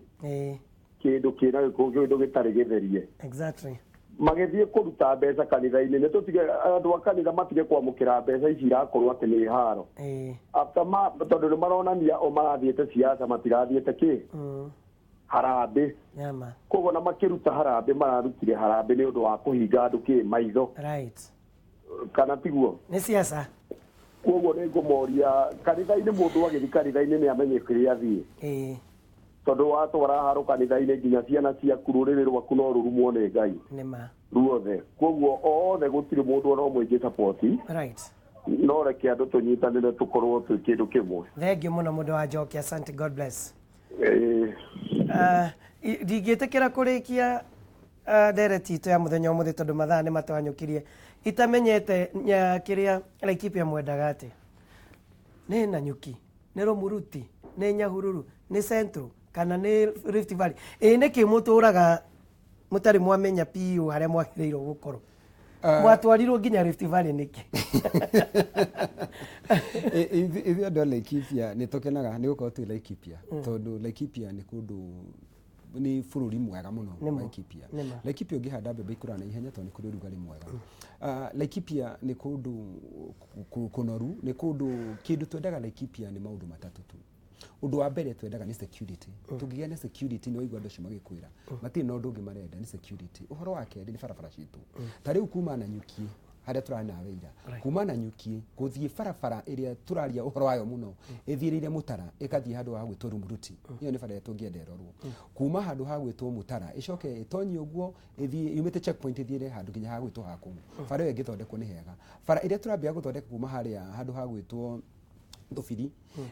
S9: kĩndũ kĩna kĩndũ gĩtarĩ gĩtherie.
S1: Exactly.
S9: Magĩthiĩ kũruta mbeca kanitha-inĩ, nĩ tũtige andũ a kanitha matige kwamũkĩra mbeca ici irakorwo atĩ nĩ haro. After ma tondũ nĩ maronania o marathiĩte siasa matirathiĩte kĩ harambĩ.
S1: Nyama.
S9: Koguo na makĩruta harambĩ mararutire harambĩ nĩ ũndũ wa kũhinga andũ kĩ maitho.
S1: Right.
S9: Kana tiguo?
S1: Nĩ siasa.
S9: Koguo nĩ ngũmoria kanitha-inĩ mũndũ agĩthiĩ kanitha-inĩ nĩ amenye kĩrĩa athiĩ. Tondũ watwara haro kanitha-inĩ nginya ciana ciaku rũrĩrĩ rwaku no rũrumwo nĩ Ngai.
S1: Nĩma.
S9: Ruothe. Koguo othe gũtirĩ mũndũ ona ũmwe ingĩ support.
S1: Right.
S9: No reke andũ tũnyitanĩre tũkorwo twĩ kĩndũ kĩmwe.
S1: Thank you mũno mũndũ wa Njoki, asante, God bless. Ndingĩtĩkĩra kũrĩkia ndereti itũ ya mũthenya ũmũthĩ tondũ mathaa nĩ matwanyũkirie itamenyete kĩrĩa Laikipia mwendaga atĩ nĩ Nanyuki, nĩ Rũmuruti, nĩ Nyahururu, nĩ Central kana nĩ Rift Valley. Ĩ nĩkĩ mũtũraga mũtarĩ mwamenya piũ harĩa mwagĩrĩirwo gũkorwo? Mwatwarirwo nginya Rift Valley nĩkĩ?
S2: Ithuĩ andũ a Laikipia nĩ tũkenaga nĩ gũkorwo twĩ Laikipia, tondũ Laikipia nĩ kũndũ nĩ bũrũri mwega mũno. Laikipia. Laikipia ũngĩhanda mbembe ikũraga na ihenya tondũ nĩ kũrĩ ũrugarĩ mwega. Laikipia nĩ kũndũ kũnoru, nĩ kũndũ kĩndũ twendaga Laikipia nĩ maũndũ matatũ tu. Ũndũ wa mbere twendaga nĩ security. Tũngĩgĩa na security nĩ waigua andũ acio magĩkwĩra matirĩ na ũndũ ũngĩ marenda nĩ security. Ũhoro wa kerĩ nĩ barabara citũ. Ta rĩu kuma Nanyuki harĩa tũrarĩ nawe ira, kuma Nanyuki gũthiĩ barabara ĩrĩa tũraria ũhoro wayo mũno ĩthiĩrĩire Mũtara ĩkathiĩ handũ ha gwĩtwo Rumuruti, ĩyo nĩ bara ĩrĩa tũngĩenda ĩrorwo. Kuma handũ ha gwĩtwo Mũtara ĩcoke ĩtonye ũguo ĩthiĩ yumĩte checkpoint ĩthiĩre handũ nginya ha gwĩtwo Hakũng'ũ. Bara ĩyo ĩngĩthondekwo nĩ hega. Bara ĩrĩa tũrambia gũthondeka kuma harĩa handũ ha gwĩtwo Thubiri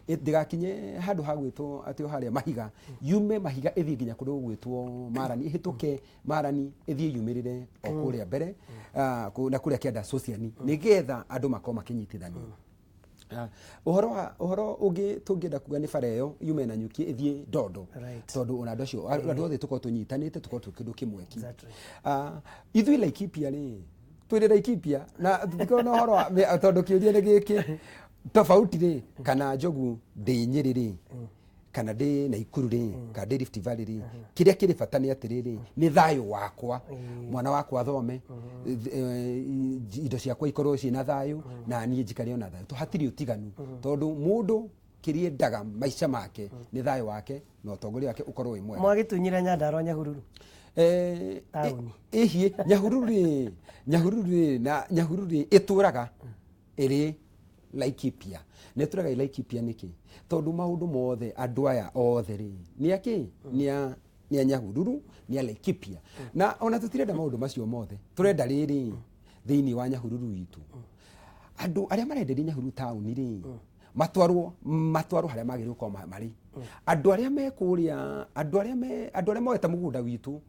S2: ndĩgakinye handũ ha gwĩtwo atĩ o harĩa Mahiga, yume Mahiga ĩthiĩ nginya kũndũ gwĩtwo Marani, ĩhĩtũke Marani ĩthiĩ yumĩrĩre o kũrĩa mbere na kũrĩa kĩanda Sosiani, nĩgetha andũ makorwo makĩnyitithanio. Ũhoro ũngĩ tũngĩenda kuga nĩ bara ĩyo yume Nanyuki ĩthiĩ Ndondo, tondũ ona andũ acio andũ othe tũkorwo tũnyitanĩte tũkorwo twĩ kĩndũ kĩmwe ki. Ithuĩ Laikipia rĩ twĩrĩ Laikipia na tũtikorwo na ũhoro wa tondũ kĩũria nĩ gĩkĩ tofauti rĩ, kana Njogu ndĩ Nyĩrĩ rĩ, kana ndĩ Naikuru rĩ, kana ndĩ Rift Valley rĩ, kĩrĩa kĩrĩ bata nĩ atĩrĩrĩ, nĩ thayũ wakwa, mwana wakwa athome, indo ciakwa ikorwo ciĩna thayũ, na niĩ njikare ona thayũ. Hatirĩ ũtiganu, tondũ mũndũ kĩrĩa endaga maica make nĩ thayũ wake na ũtongoria wake ũkorwo wĩ mwega.
S1: Mwagĩtunyire Nyandarua Nyahururu? Taũni.
S2: Ĩhiĩ, Nyahururu rĩ, Nyahururu rĩ, na Nyahururu rĩ ĩtũraga ĩrĩ Laikipia. Nĩ tũraga Laikipia nĩkĩ? Tondũ maũndũ mothe andũ aya othe rĩ nĩ akĩ? Nĩ a Nyahururu, nĩ a Laikipia. Na ona tũtirenda maũndũ macio mothe, tũrenda rĩrĩ thĩinĩ wa Nyahururu witũ andũ arĩa marenderia Nyahururu taũni rĩ matwarwo harĩa magĩrĩirwo gũkorwo marĩ. Andũ arĩa me kũrĩa, andũ arĩa moete mũgũnda witũ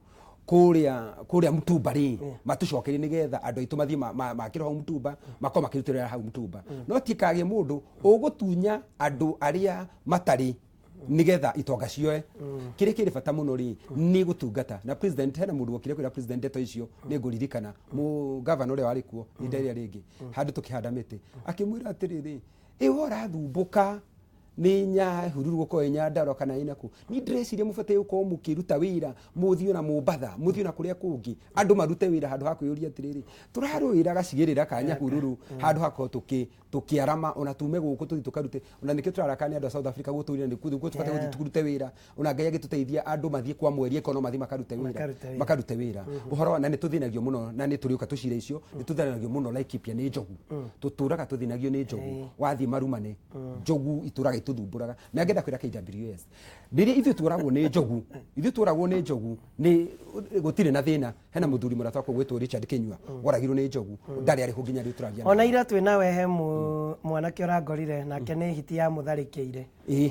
S2: kũrĩa Mtumba rĩ matũcokerie nĩgetha andũ aitũ mathiĩ makĩrwo hau Mtumba, makorwo makĩrutĩra hau Mtumba. No tikagĩe mũndũ ũgũtunya andũ arĩa matarĩ nĩgetha itonga cioe. Kĩrĩa kĩrĩ bata mũno rĩ nĩ gũtungata. Na president, hena mũndũ wokire kwĩra president ndeto icio nĩ ngũririkana, mũ governor ũrĩa warĩ kuo ihinda rĩrĩa rĩngĩ handũ tũkĩhanda mĩtĩ, akĩmwĩra atĩrĩrĩ, ĩ we ũrathumbũka nĩ Nyahururu gũkorwo ĩ Nyandarua kana ĩ nakũ, niĩ ndĩreciria mũbatiĩ gũkorwo mũkĩruta wĩra, mũthiĩ ona Mombatha, mũthiĩ ona kũrĩa kũngĩ, andũ marute wĩra handũ ha kwĩyũria atĩrĩrĩ, tũrarũĩra gacigĩrĩra ka Nyahururu handũ ha gũkorwo tũkĩarama ona tume gũkũ tũthiĩ tũkarute. Ona nĩkĩo tũrarakana nĩ andũ a South Africa gũtũrire nĩ kũu tũbatiĩ gũthiĩ tũrute wĩra. Ona Ngai agĩtũteithia andũ mathiĩ kwa mweri ĩkorwo no mathiĩ makarute wĩra, makarute wĩra. Ũhoro na nĩ tũthĩnagio mũno, na nĩ tũrĩũka tũcira icio, nĩ tũthĩnagio mũno Laikipia nĩ njogu. Tũtũraga tũthĩnagio nĩ njogu. Wathiĩ marumane, njogu itũraga Magĩtũthumbũraga. Na ngenda kwĩra KWS, rĩrĩa ithuĩ tũragwo nĩ njogu, ithuĩ tũragwo nĩ njogu nĩ gũtirĩ na thĩna. Hena mũthuri mũrata wakwa gwĩtwo Richard Kinyua, woragirwo nĩ njogu, ndarĩ arĩho nginya rĩu tũraria.
S1: Ona ira twĩ nawe he mwanake ũrangorire nake nĩ hiti yamũtharĩkĩire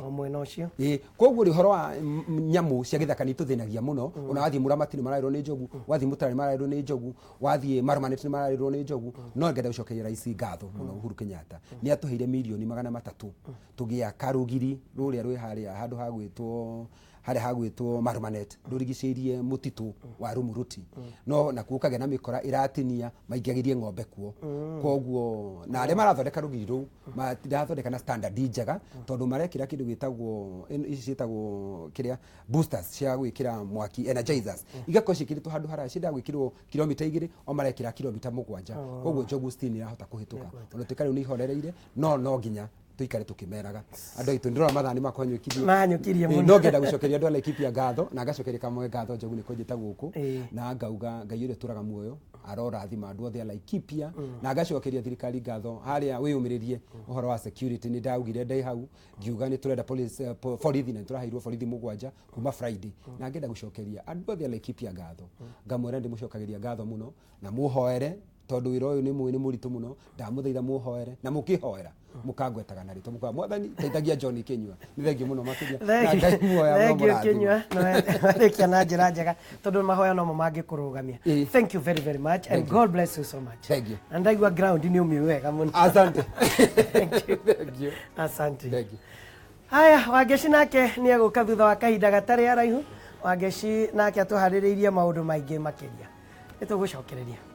S1: o mwena ũcio.
S2: Ĩĩ, koguo rĩ, ũhoro wa nyamũ cia gĩthaka nĩ itũthĩnagia mũno. Ona wathiĩ Mũramati nĩ maraĩrwo nĩ njogu, wathiĩ Mũtara nĩ maraĩrwo nĩ njogu, wathiĩ Marumanet nĩ maraĩrwo nĩ njogu. No ngenda gũcokeria rais ngatho mũno, Uhuru Kenyatta, nĩ atũheire mirioni 300 tũgĩaka rũgiri rũrĩa rwĩ harĩa handũ hagwĩtwo harĩa hagwĩtwo Marumanet, rũrigicĩirie mũtitũ wa Rumuruti. No nakuo kũgĩa na mĩkora ĩratinia maingĩagĩrie ng'ombe kuo. Koguo na arĩa marathondeka rũgiri rũu matirathondeka na standard njega, tondũ marekĩra kĩndũ gĩtagwo ici ciĩtagwo kĩrĩa boosters cia gwĩkĩra mwaki, energizers, igakorwo ciĩkĩrĩtwo handũ haraya, ciendaga gwĩkĩrwo kilomita 2, o marekĩra kilomita 7. Koguo njogu still nĩ irahota kũhĩtũka. Ona tuĩka rĩu nĩ ihorereire, no nginya tũikare tũkĩmeraga andũ aitũ. Ndĩrona mathaa nĩ makwanyũkirie.
S1: Mahanyũkirie mũno.
S2: No ngenda gũcokeria andũ a Laikipia ngatho, na ngacokeria Kamwe ngatho Njogu nĩ kũnjĩta gũkũ, na ngauga Ngai ũrĩa ũtũraga muoyo arorathima andũ othe a Laikipia, na ngacokeria thirikari ngatho harĩa wĩyũmĩrĩrie ũhoro wa security. Nĩ ndaugire ndĩ hau ngiuga nĩ tũrenda police, borithi, na nĩ tũraheirwo borithi 7 kuma Friday. Na ngenda gũcokeria andũ othe a Laikipia ngatho, ngamwĩra ndĩmũcokagĩria ngatho mũno, na mũhoere tondũ wĩra ũyũ nĩ mũĩ nĩ mũritũ mũno. Ndamũthaitha mũhoere, na mũkĩhoera mũkangwetaga na rĩtwa, mũkauga, "Mwathani, teithagia John Kinyua." Nĩ thengiũ mũno makĩria, na Ngai muoya
S1: Thank you.
S2: mũrathime.
S1: Kinyua, warĩkia na njĩra njega, tondũ mahoya nomo mangĩkũrũgamia. Thank you very very much and
S2: Thank you.
S1: God bless you so much.
S2: Thank you.
S1: Na ndaigua ground nĩ ũmĩũĩ wega mũno.
S2: Asante.
S1: Thank you.
S2: Thank you.
S1: Asante.
S2: Thank you.
S1: Haya, Wangeci nake nĩ egũka thutha wa kahinda gatarĩ araihu. Wangeci nake atũharĩrĩirie maũndũ maingĩ makĩria. Nĩ tũgũcokereria.